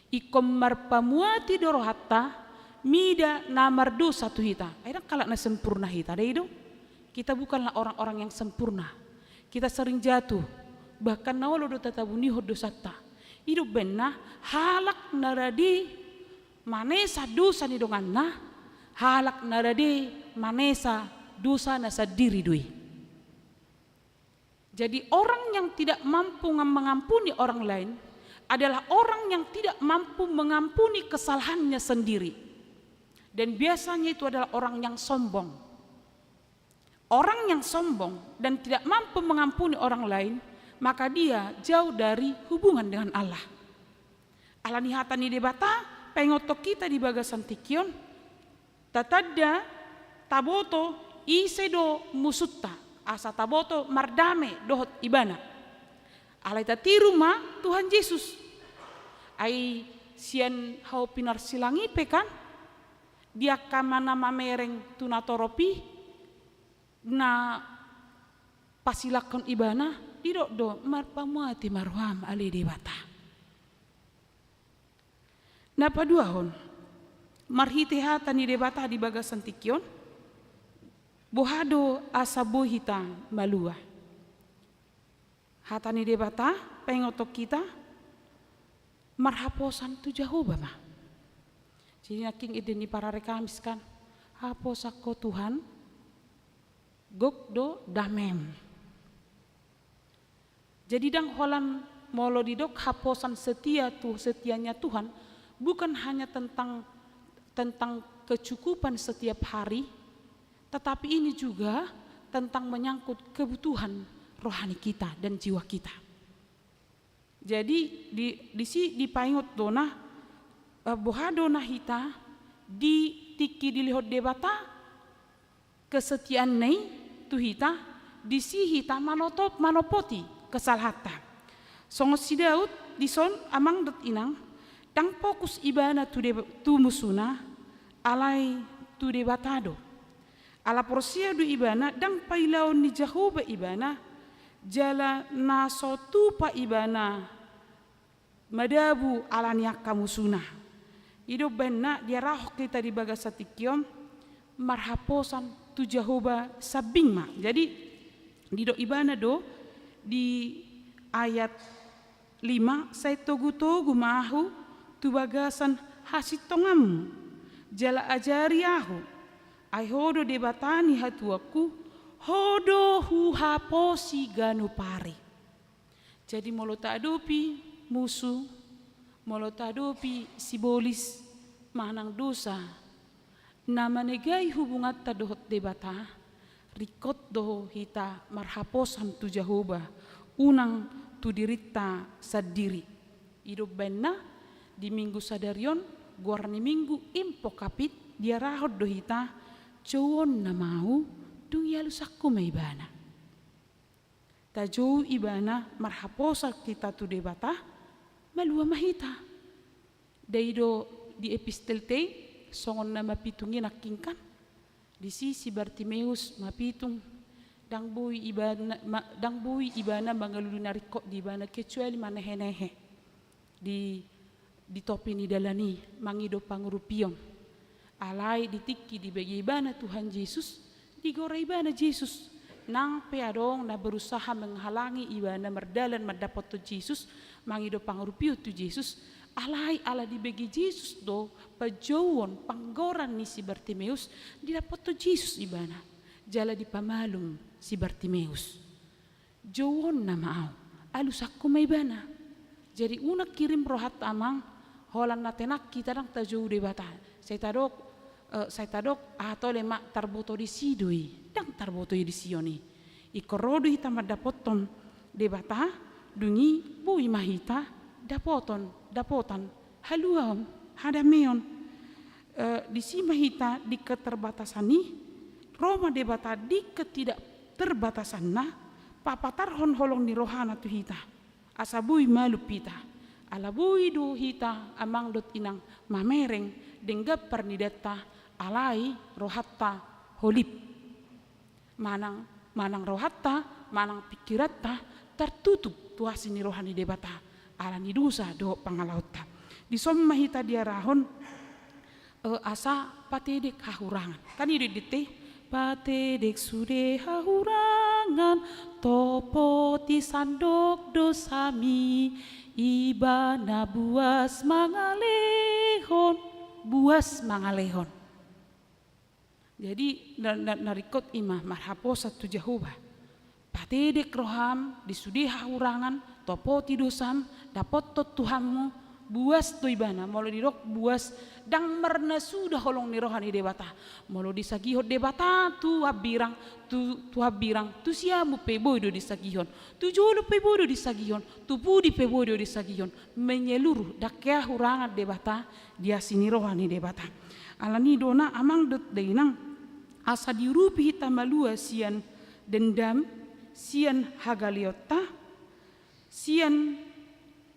Ingkon marpamuati do rohanta mida na mardosa tu hita. Ai ndang halak na sempurna hita, da i do. Kita bukanlah orang-orang yang sempurna. Kita sering jatuh, bahkan na olo do tatabunihon dosanta. I do umbahen na halak na rade manesa dosa ni donganna, halak na rade manesa dosana sandiri do i. Jadi, orang yang tidak mampu ngam-, mengampuni orang lain adalah orang yang tidak mampu mengampuni kesalahannya sendiri. Dan biasanya itu adalah orang yang sombong. Orang yang sombong dan tidak mampu mengampuni orang lain, maka dia jauh dari hubungan dengan Allah. Alani hata ni Debata, paingothon hita di bagasan tingki on, tatanda, taboto ise do musunta, asa taboto mardame dohot ibana. Alai tatiru ma Tuhan Jesus. Ai sian hau pinarsilang i pe kan, di angka na mamereng tu natorop i, na pasilangkon ibana, didok do, marpamuati ma roham ale Debata. Na paduahon, marhite hata ni Debata di bagasan tingki on, boha do asa boi hita malua? Hata ni Debata paingothon hita, marhaposan tu Jahowa ma. Jadi nangkin ende ni parari Kamis kan, haposan Ho Tuhan, gok do damem. Jadi ndang holan molo didok haposan setia tu-, setianya Tuhan, bukan hanya tentang, tentang kecukupan setiap hari, tetapi ini juga tentang menyangkut kebutuhan rohani kita dan jiwa kita. Jadi di, disi dipaingot do na, eh, boha do na hita di tingki dilehon Debata kesetiaanna i tu hita, disi hita manotop-, manopoti kesalahanta. Songon si Daud dison amang dohot inang, ndang fokus ibana tu Deb-, tu musuna, alai tu Debata do. Ala porsea do ibana ndang pailaon ni Jahowa ibana, jala na so tupa ibana madabu ala ni angka musuna. I do umbahen na diarahon hita di bagasan tingki on, marhaposan tu Jahowa sambing ma. Jadi didok ibana do di ayat lima, sai togu-togu ma ahu tu bagasan hasintonganmu, jala ajari ahu, ai Ho do Debata ni hatuaonku, Ho do huhaposi ganup ari. Jadi molo taadopi musu, molo taadopi sibolis manang dosa na manegai hubunganta dohot Debata, ringkot do hita marhaposan tu Jahowa, unang tu dirinta sandiri. I do umbahen na di Minggu sadari on, goar ni Minggu Invocavit, diarahon do hita, jouonna ma ahu, dung i alusanku ma ibana. Tajou ibana, marhaposan hita tu Debata, malua ma hita. Da i do di epistel te, songon na mapitung i nangkin kan. Disi si Bartimeus mapitung, ndang boi ibana, ma-, ndang boi ibana mangalului na ringkot di ibana, kecuali manehe-nehe di, di topi ni dalan i, mangido pangurupion. Alai di tingki dibege ibana Tuhan Jesus, digora ibana Jesus. Nang pe adong na berusaha menghalangi ibana mardalan mandapothon Jesus, mangido pangurupion tu Jesus, alai ala dibege Jesus do panjouon, panggoran ni si Bartimeus, didapothon Jesus ibana, jala dipamalum si Bartimeus. Jouonna ma ahu, alusanku ma ibana. Jadi unang kirim rohanta amang, Holan na tenang hita ndang tajou Debata. Sai tadok, eh, sai tadok, aha tole ma tarboto disi do i. Ndang tarboto i di Sion i. Ingkon ro do hita mandapothon Debata, dung i boi ma hita dapoton, dapotan haluaon, hadameon. Eh, disi ma hita di keterbatasan i, ro ma Debata di ketidakterbatasanna, papatarhon holong ni rohana tu hita. Asa boi malum hita. Ala boi do hita amang dohot inang mamereng denggan parnidanta, alai rohanta holip. Manang, manang rohanta, manang pingkiranta tartutup tu asi ni roha ni Debata. Ala ni dosa dohot pangalaonta. Dison ma hita diarahon, eh, asa patedek hahurangan. Kan i do didok i, patedek sude hahurangan, topoti sandok dosami, Ibana buas mangalehon, buas mangalehon. Jadi, na, na, na ringkot i ma marhaposan tu Jahowa. Patedek roham di sude hahurangan, topoti dosam, dapothon Tuhanmu, buas do Ibana. Molo didok buas, ndang marnasuda holong ni roha ni Debata. Molo disagihon Debata tu hambirang, tu, tu hambirang, tu siamun pe boi do disagihon. Tu jolo pe boi do disagihon, tu pudi pe boi do disagihon. Menyeluruh, ndang hea hurangan Debata di asi ni roha ni Debata. Ala ni i do na amang dohot dainang, asa diurupi hita malua sian dendam, sian hagaleonta, sian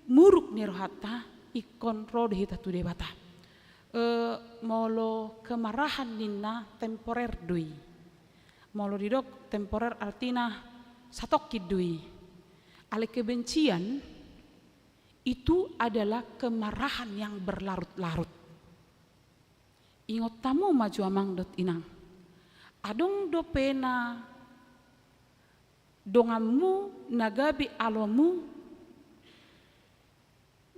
muruk ni rohanta, ingkon ro do hita tu Debata. Eh, molo kemarahan ninna temporer do i. Molo didok temporer artina satongkin do i. Alai kebencian itu adalah kemarahan yang berlarut-larut. Ingot hamu ma jo amang dohot inang. Adong dope na donganmu, na gabe alomu,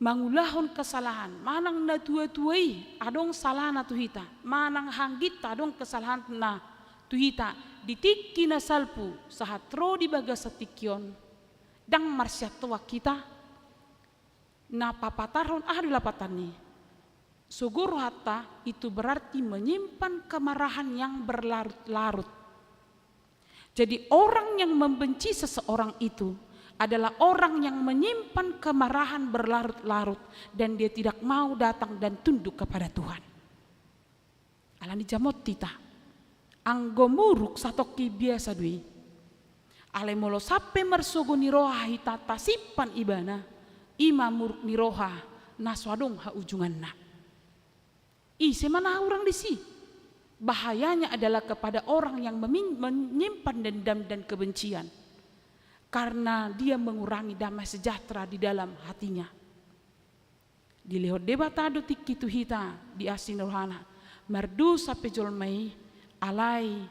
mangulahon kesalahan, manang na tua-tua i adong salahna tu hita, manang hangginta adong kesalahanna tu hita, di tingki na salpu sahat ro di bagasan tingki on, ndang marsiantoan hita, na papatarhon, aha do lapatanna i? Sogo rohanta, itu berarti menyimpan kemarahan yang berlarut-larut. Jadi, orang yang membenci seseorang itu adalah orang yang menyimpan kemarahan berlarut-larut dan dia tidak mau datang dan tunduk kepada Tuhan. Ala ni i jamot hita. Anggo muruk satongkin biasa do i. Alai molo sampe marsogo ni roha hita tasimpan ibana, i ma muruk ni roha na so adong haujunganna. Ise ma na hurang disi? Bahayanya adalah kepada orang yang memin-, menyimpan dendam dan kebencian. Karena dia mengurangi damai sejahtera di dalam hatinya. Dilehon Debata do tingki tu hita di asi ni rohana. Mardosa pe jolma i, alai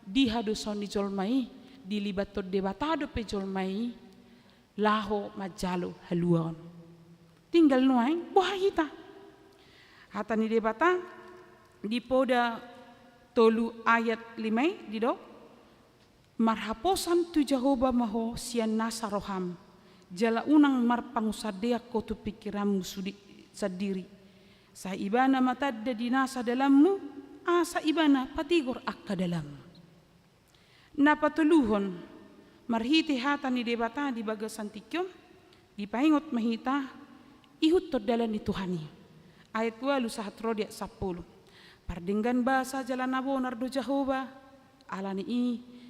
dihadosaon ni jolma i, dilibathon Debata dope jolma i, laho manjalo haluaon. Tinggal nuaeng boha hita. Hata ni Debata di Poda tolu ayat lima i didok, marhaposan tu Jahowa ma ho sian nasa roham, jala unang marpangunsandean ho tu pingkiranmu sudi-, sandiri. Sai Ibana ma tanda di nasa dalanmu, asa Ibana patigor angka dalanmu. Na patoluhon, marhite hata ni Debata di bagasan tingki on, dipaingot ma hita ihuthon dalan ni Tuhan i. Ayat ualu sahat ro di ayat sampulu. Pardenggan basa jala na bonar do Jahowa, ala ni i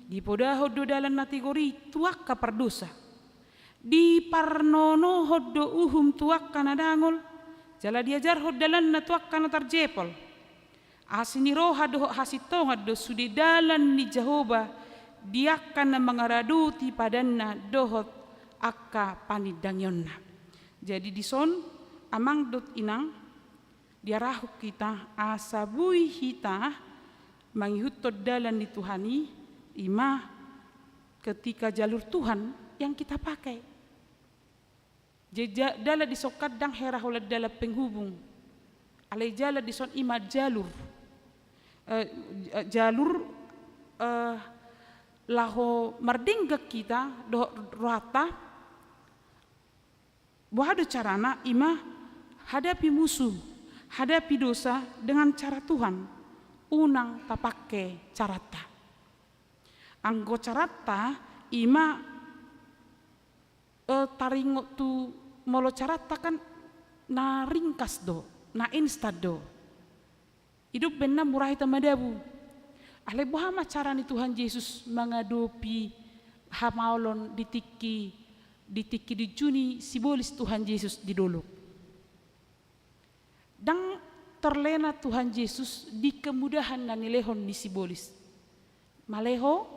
dipodahon do dalan na tigor i tu angka pardosa. Diparnonohon do uhum tu angka na dangol, jala diajarhon dalanna tu angka na tarjepol. Asi ni roha dohot hasintongan do sude dalan ni Jahowa di angka na mangaradoti padanna dohot angka panindangionna. Jadi dison, amang dohot inang, diarahon hita asa boi hita mangihuthon dalan ni Tuhan i, i ma ketika jalur Tuhan yang kita pakai. Jadi ja-, dalan dison kan ndang hera holan dalan penghubung. Alai dalan dison i ma jalur. Eh, eh, jalur, eh, laho mardenggan hita dohot rohanta. Boha do carana? I ma Hadapi musuh, hadapi dosa dengan cara Tuhan, unang tapake caranta. Anggo caranta i ma, eh, taringot tu molo caranta kan na ringkas do, na instan do. Idop baenna mura hita madabu. Alai boha ma cara ni Tuhan Jesus mangadopi hamaolon di tingki, di tingki di juni sibolis Tuhan Jesus di dolok. Ndang terlena Tuhan Jesus di kemudahan na nilehon ni sibolis. Maleho,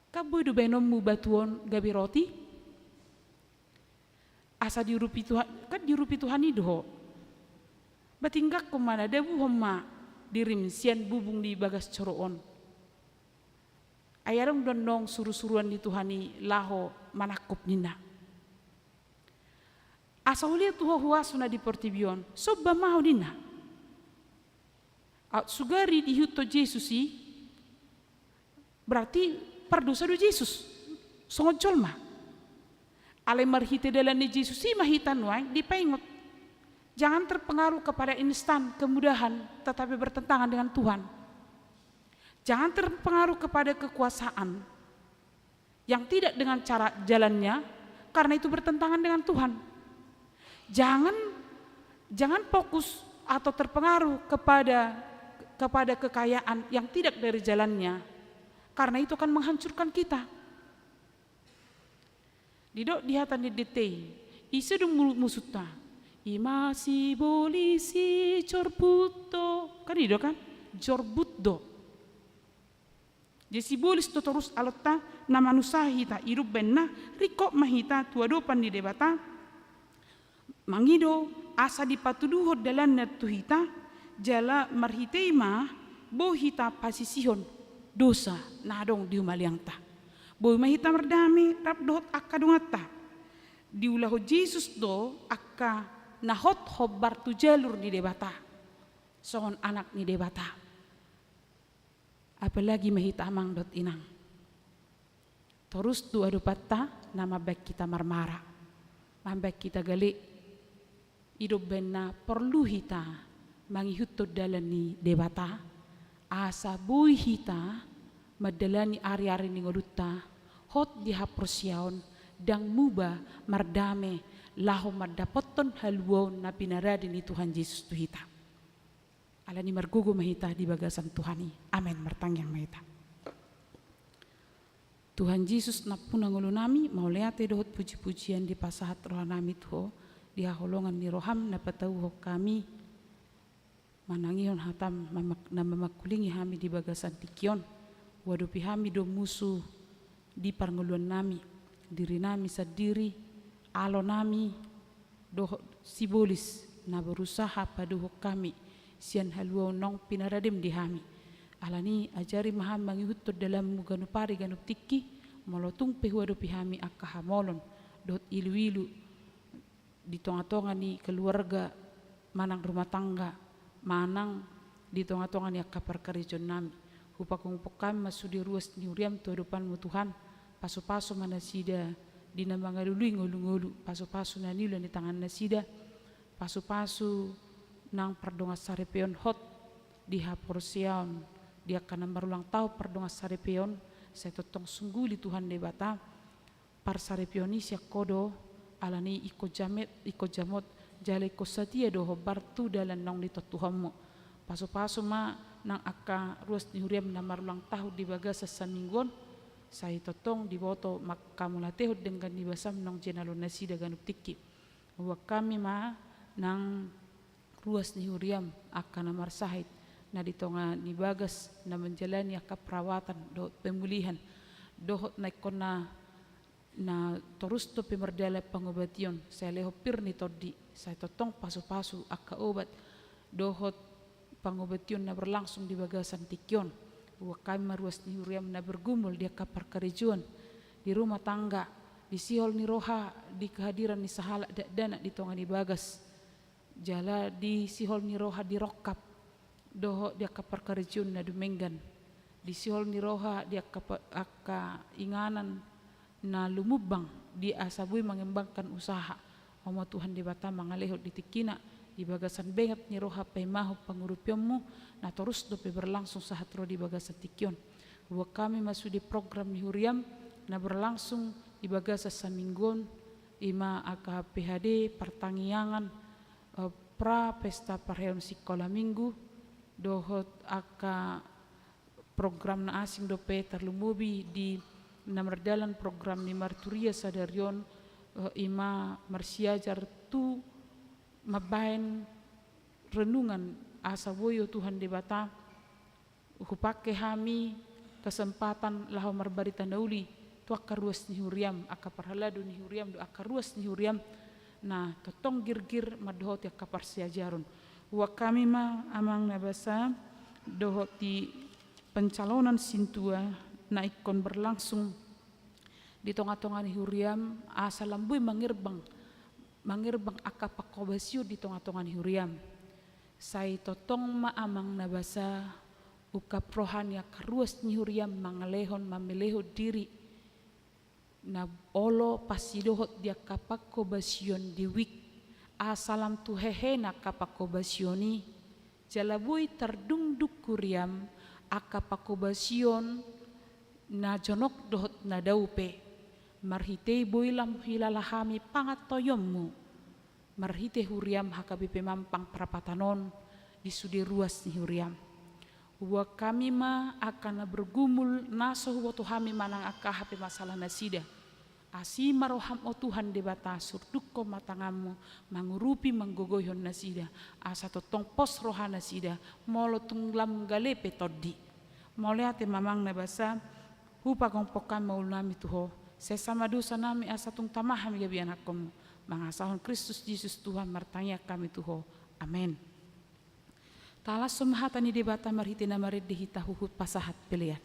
kan boi do baenonmu batu on gabe roti? Asa diurupi Tuhan, kan diurupi Tuhan i do ho. Ba tingganghon ma na dabuhon ma dirim sian bubung di bagas joro on. Ai adong do annon surusuruan ni Tuhan i laho manangkup ninna. Asa hulia tu ho huaso na di portibi on, somba ma ho ninna. Aut sugari diihuthon Jesus i, berarti pardosa do Jesus songon jolma. Alai marhite dalan ni Jesus i ma hita nuaeng dipaingot. Jangan terpengaruh kepada instan, kemudahan, tetapi bertentangan dengan Tuhan. Jangan terpengaruh kepada kekuasaan yang tidak dengan cara jalannya, karena itu bertentangan dengan Tuhan. Jangan, jangan fokus atau terpengaruh kepada, kepada kekayaan yang tidak dari jalannya, karena itu akan menghancurkan kita. Didok di hata ni dente i, ise do mu-, musunta? I ma sibolis i, jorbut do. Kan i do kan? Jorbut do. Jadi sibolis do torus alonta na manusahai hita, idop baenna ringkot ma hita tu adopan ni Debata, mangido asa dipatuduhon dalanna tu hita, jala marhite i ma boi hita pasisihon dosa na adong di humaliangta. Boi ma hita mardame rap dohot angka donganta. Diulahon Jesus do angka na hot hombar tu jalur ni Debata songon anak ni Debata. Apalagi ma hita amang dohot inang. Torus tu adopanta na mambaen hita marmara, mambaen hita gale. Idop baenna porlu hita mangihuthon dalan ni Debata, asa boi hita mandalani ariari ni ngolunta hot di haporseaon, ndang muba, mardame, laho mandapothon haluaon na pinarade ni Tuhan Jesus tu hita. Alani margogo ma hita di bagasan Tuhan i. Amen. Martangiang ma hita. Tuhan Jesus, nampuna ngolunami, mauliate dohot pujipujian dipasahat rohanami tu Ho, di haholongan ni roham na patauhon hami manangihon hatam mamak-, na mamangkulingi hami di bagasan tingki on. Huadopi hami do musu di parngoluannami, dirinami sandiri, alonami, dohot sibolis na berusaha padohon hami sian haluaon naung pinaradem di hami. Alani ajari ma hami mangihuthon dalanmu ganup ari ganup tingki, molo tung pe huadopi hami angka hamaolon dohot iluilu di tongatonga ni keluarga manang rumah tangga, manang di tongatonga ni angka parkarejoannami. Hupapungu hami ma sude ruas ni huriam tu adopanmu Tuhan, pasupasu ma nasida di na mangalului ngolungolu, pasupasu na niula ni tangannasida, pasupasu nang pardongansaripeon hot di haporseaon, di angka na marulang tahun pardongansaripeon, sai tongtong sungguli Tuhan Debata, parsaripeon i sian Ho do, alani ingkon jamot, ingkon jamot, jala ingkon satia do hombar tu dalan naung nitontuhonmu. Pasupasu ma nang angka ruas ni huriam na marulang tahun di bagasan saminggu on, sai tongtong diboto manghamauliatehon denggan ni basam naung jinalonnasida ganup tingki. Huboan hami ma nang ruas ni huriam angka na marsahit, na di tonga ni bagas na manjalani angka perawatan dohot pemulihan, dohot na ingkon na, na torus dope mardalan pangobation, sai lehon pir ni tondi, sai tongtong pasupasu angka obat dohot pangobation na berlangsung di bagasan tingki on. Huboan hami ma ruas ni huriam na bergumul di angka parkarejoan, di rumah tangga, di sihol ni roha, di kehadiran ni sahalak dakdanak di tonga ni bagas, jala di sihol ni roha di rongkap, dohot di angka parkarejoan na dumenggan, di sihol ni roha di angka pa-, angka inganan na lumumbang di asa boi mengembangkan usaha. Ho ma Tuhan Debata mangalehon di tingkina, di bagasan benget ni roha paimahon pangurupionmu, na torus dope berlangsung sahat ro di bagasan tingki on. Huboan hami ma sude program ni huriam, na berlangsung di bagasan saminggu on, i ma angka P H D, partangiangan, eh, pra pesta parheon sikola minggu, dohot angka program na asing dope tarlumobi di na mardalan program ni marturia sadari on, eh, i ma marsiajar tu mambahen renungan asa boi o Tuhan Debata, hupangke hami kesempatan laho marbarita na uli tu angka ruas ni huriam, angka parhalado ni huriam, dohot angka ruas ni huriam, na tongtong girgir mandohoti angka parsiajaron. Huboan hami ma amang na basa, dohot di pencalonan sintua na ingkon berlangsung di tonga-tonga ni huriam, asa lam boi mangerbang, mangerbang angka pangkobasion di tonga-tonga ni huriam. Sai tongtong ma amang na basa, ungkap roha ni angka ruas ni huriam mangalehon, mamelehon diri na olo pasidohot di angka pangkobasion di wijk, asa lam tu hehena angka pangkobasion i, jala boi tardungdung huriam angka pangkobasion na jonok dohot na dao pe, marhite i boi lam huhilala hami pangantoionmu, marhite huriam H K B P Mampang Prapatan on di sude ruas ni huriam. Huboan hami ma angka na bergumul na so huboto hami manang angka aha pe masalah nasida. Asi ma roham o Tuhan Debata, surdukkon ma tanganmu, mangurupi manggogoihon nasida, asa tongtong pos roha nasida, molo tung lam gale pe tondi. Mauliate ma amang na basa, hupagompong hami ma ulu nami tu ho, sesa ma dosa nami asa tung tama hami gabe ianakhonmu, mangasahon Kristus Jesus Tuhan martangiang hami tu ho. Amen. Talashon ma hata ni Debata marhite na marende hita huhut pasahat pelean.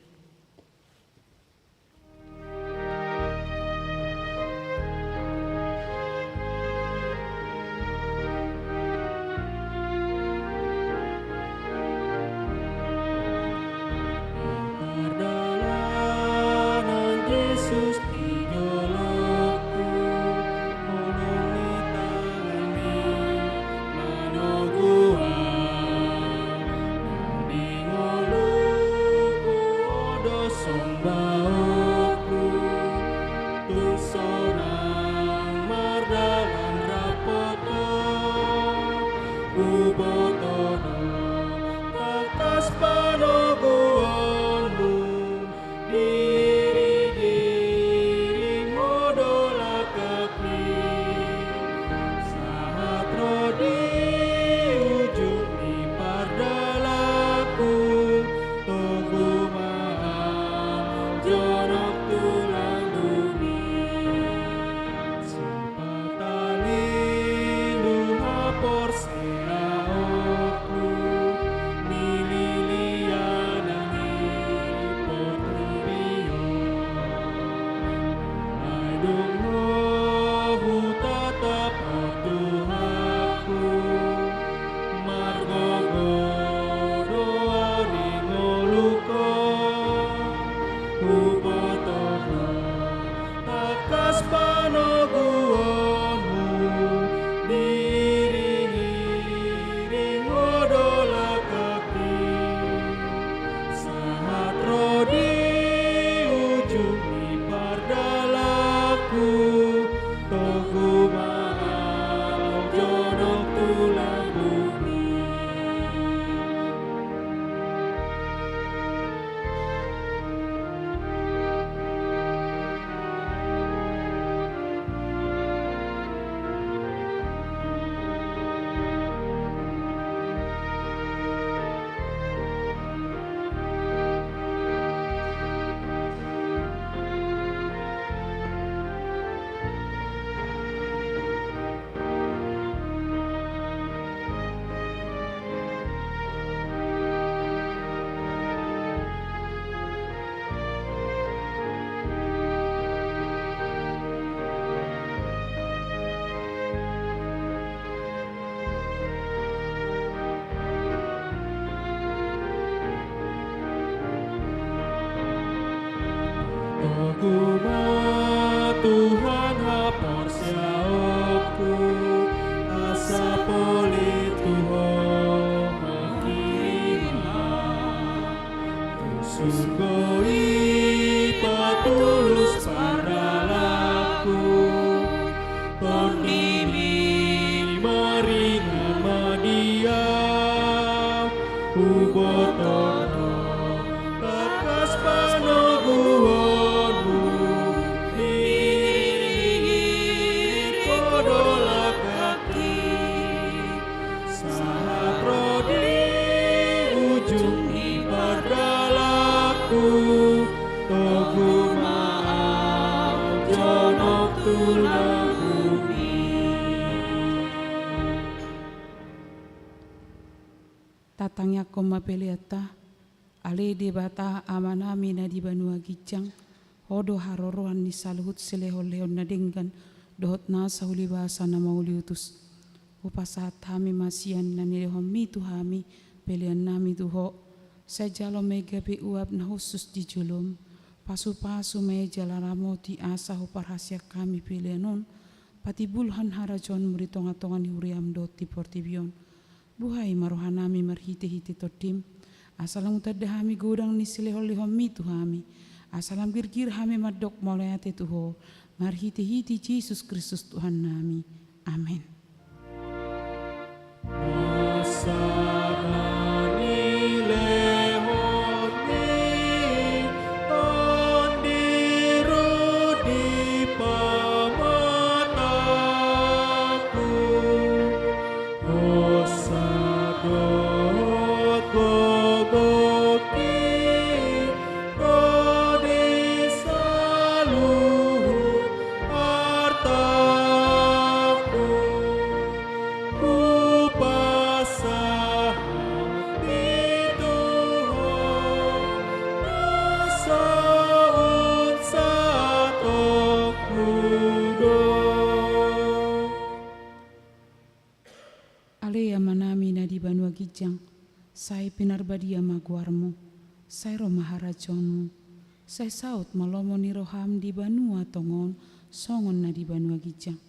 Sapuli tu Ho ma hurang, tu surgo i patulus pardalankon, TondiMi maringan ma di ahu, huboto do tangkas panoguonMu, diiringi Ho do langkang i, sahat ro di ujung ni pardalankon, togu ma ahu jonok tu lambungMi. Tatangiangkon ma peleanta. Ale Debata Amanami na di banua ginjang, Ho do haroroan ni saluhut silehonlehon na denggan dohot nasa ulibasa na mauliutus. Hupasahat hami ma sian na nilehonMi tu hami peleannami tu Ho. Sai jalo ma i gabe uap na hushus di joloM. Pasupasu ma i jala ramoti asa huparhaseang hami pelean on patimbulhon harajaonMu di tongatonga ni huriaM dohot di portibi on. Buhai ma rohanami marhitehite TondiM, asa lam hutanda hami godang ni silehonlehonMi tu hami, asa lam girgir hami mandok mauliate tu Ho, marhitehite Jesus Kristus Tuhannami. Amen. Nasa na nilehonMi, Tondi ro di pamatangku, hosa dohot gogongki ro di saluhut artangku. Hupasahat i tu Ho, na so unsatongku do. Ale Amanami na di banua ginjang, sai pinarbadia ma goarMu, sai ro ma harajaonMu, sai saut ma lomo ni rohaM di banua tonga on songon na di banua ginjang.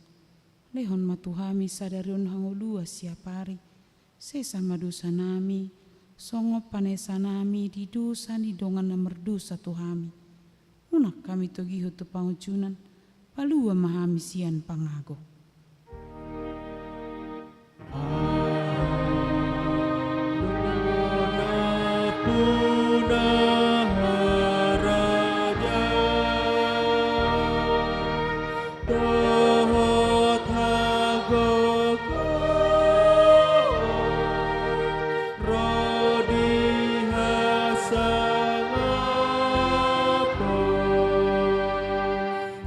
Lehon ma tu hami sadari on hangoluan siapari, sesa ma dosanami, songon panesanami di dosa ni dongan na mardosa tu hami. Unang hami togihon tu pangunjunan, palua ma hami sian pangago. Dohot hagogoon ro di hasangapon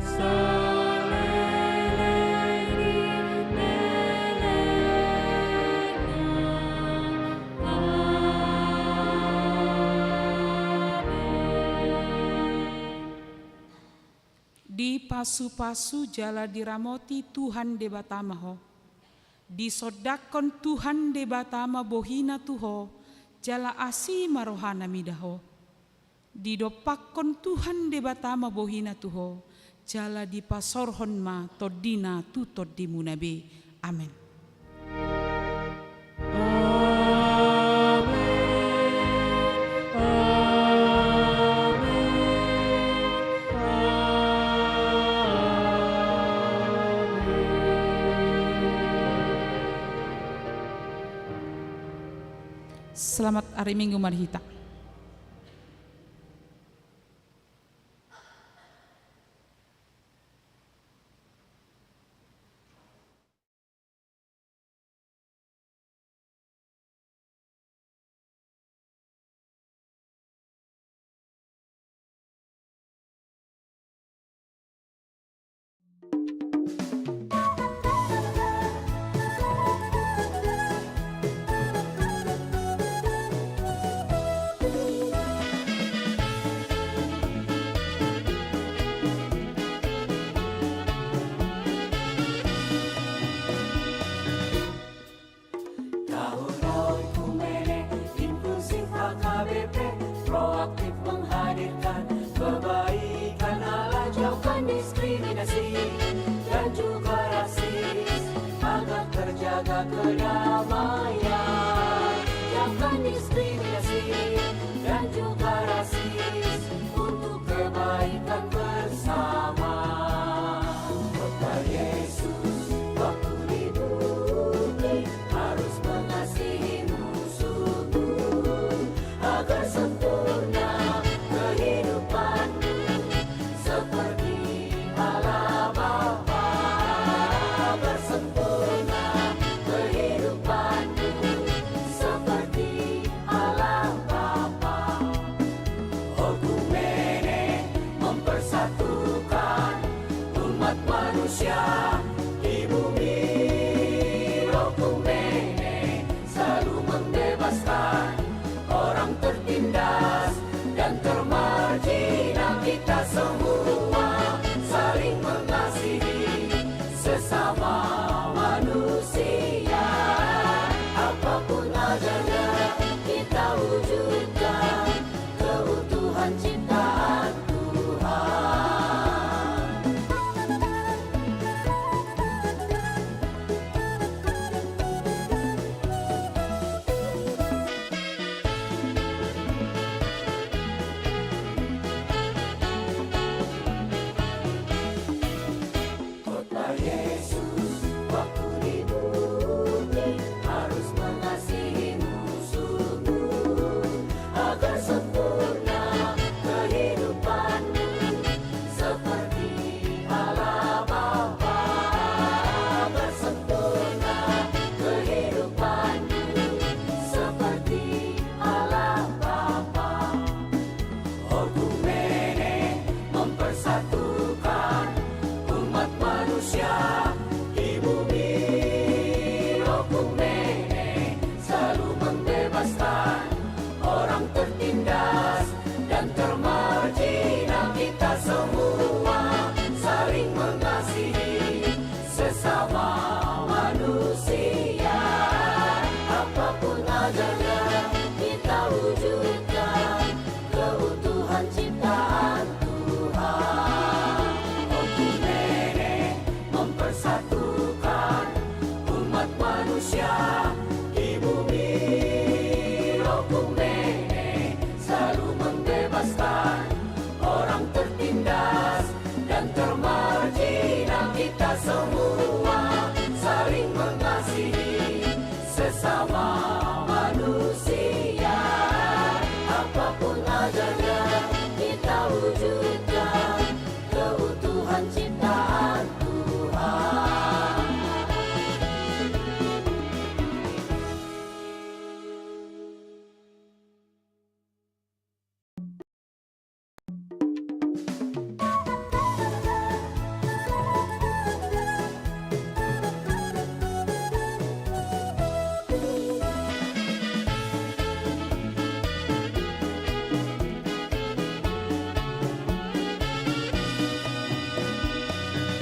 saleleng ni lelengna. Amen. Dipasupasu jala diramoti Tuhan Debata ma ho. Disondangkon Tuhan Debata ma bohiNa tu ho, jala asi ma rohaNa mida ho. Didompakkon Tuhan Debata ma bohiNa tu ho, jala dipasaorhon ma TondiNa tu tondimuna be. Amen. Amen. Amen. Amen. Selamat hari Minggu ma di hita.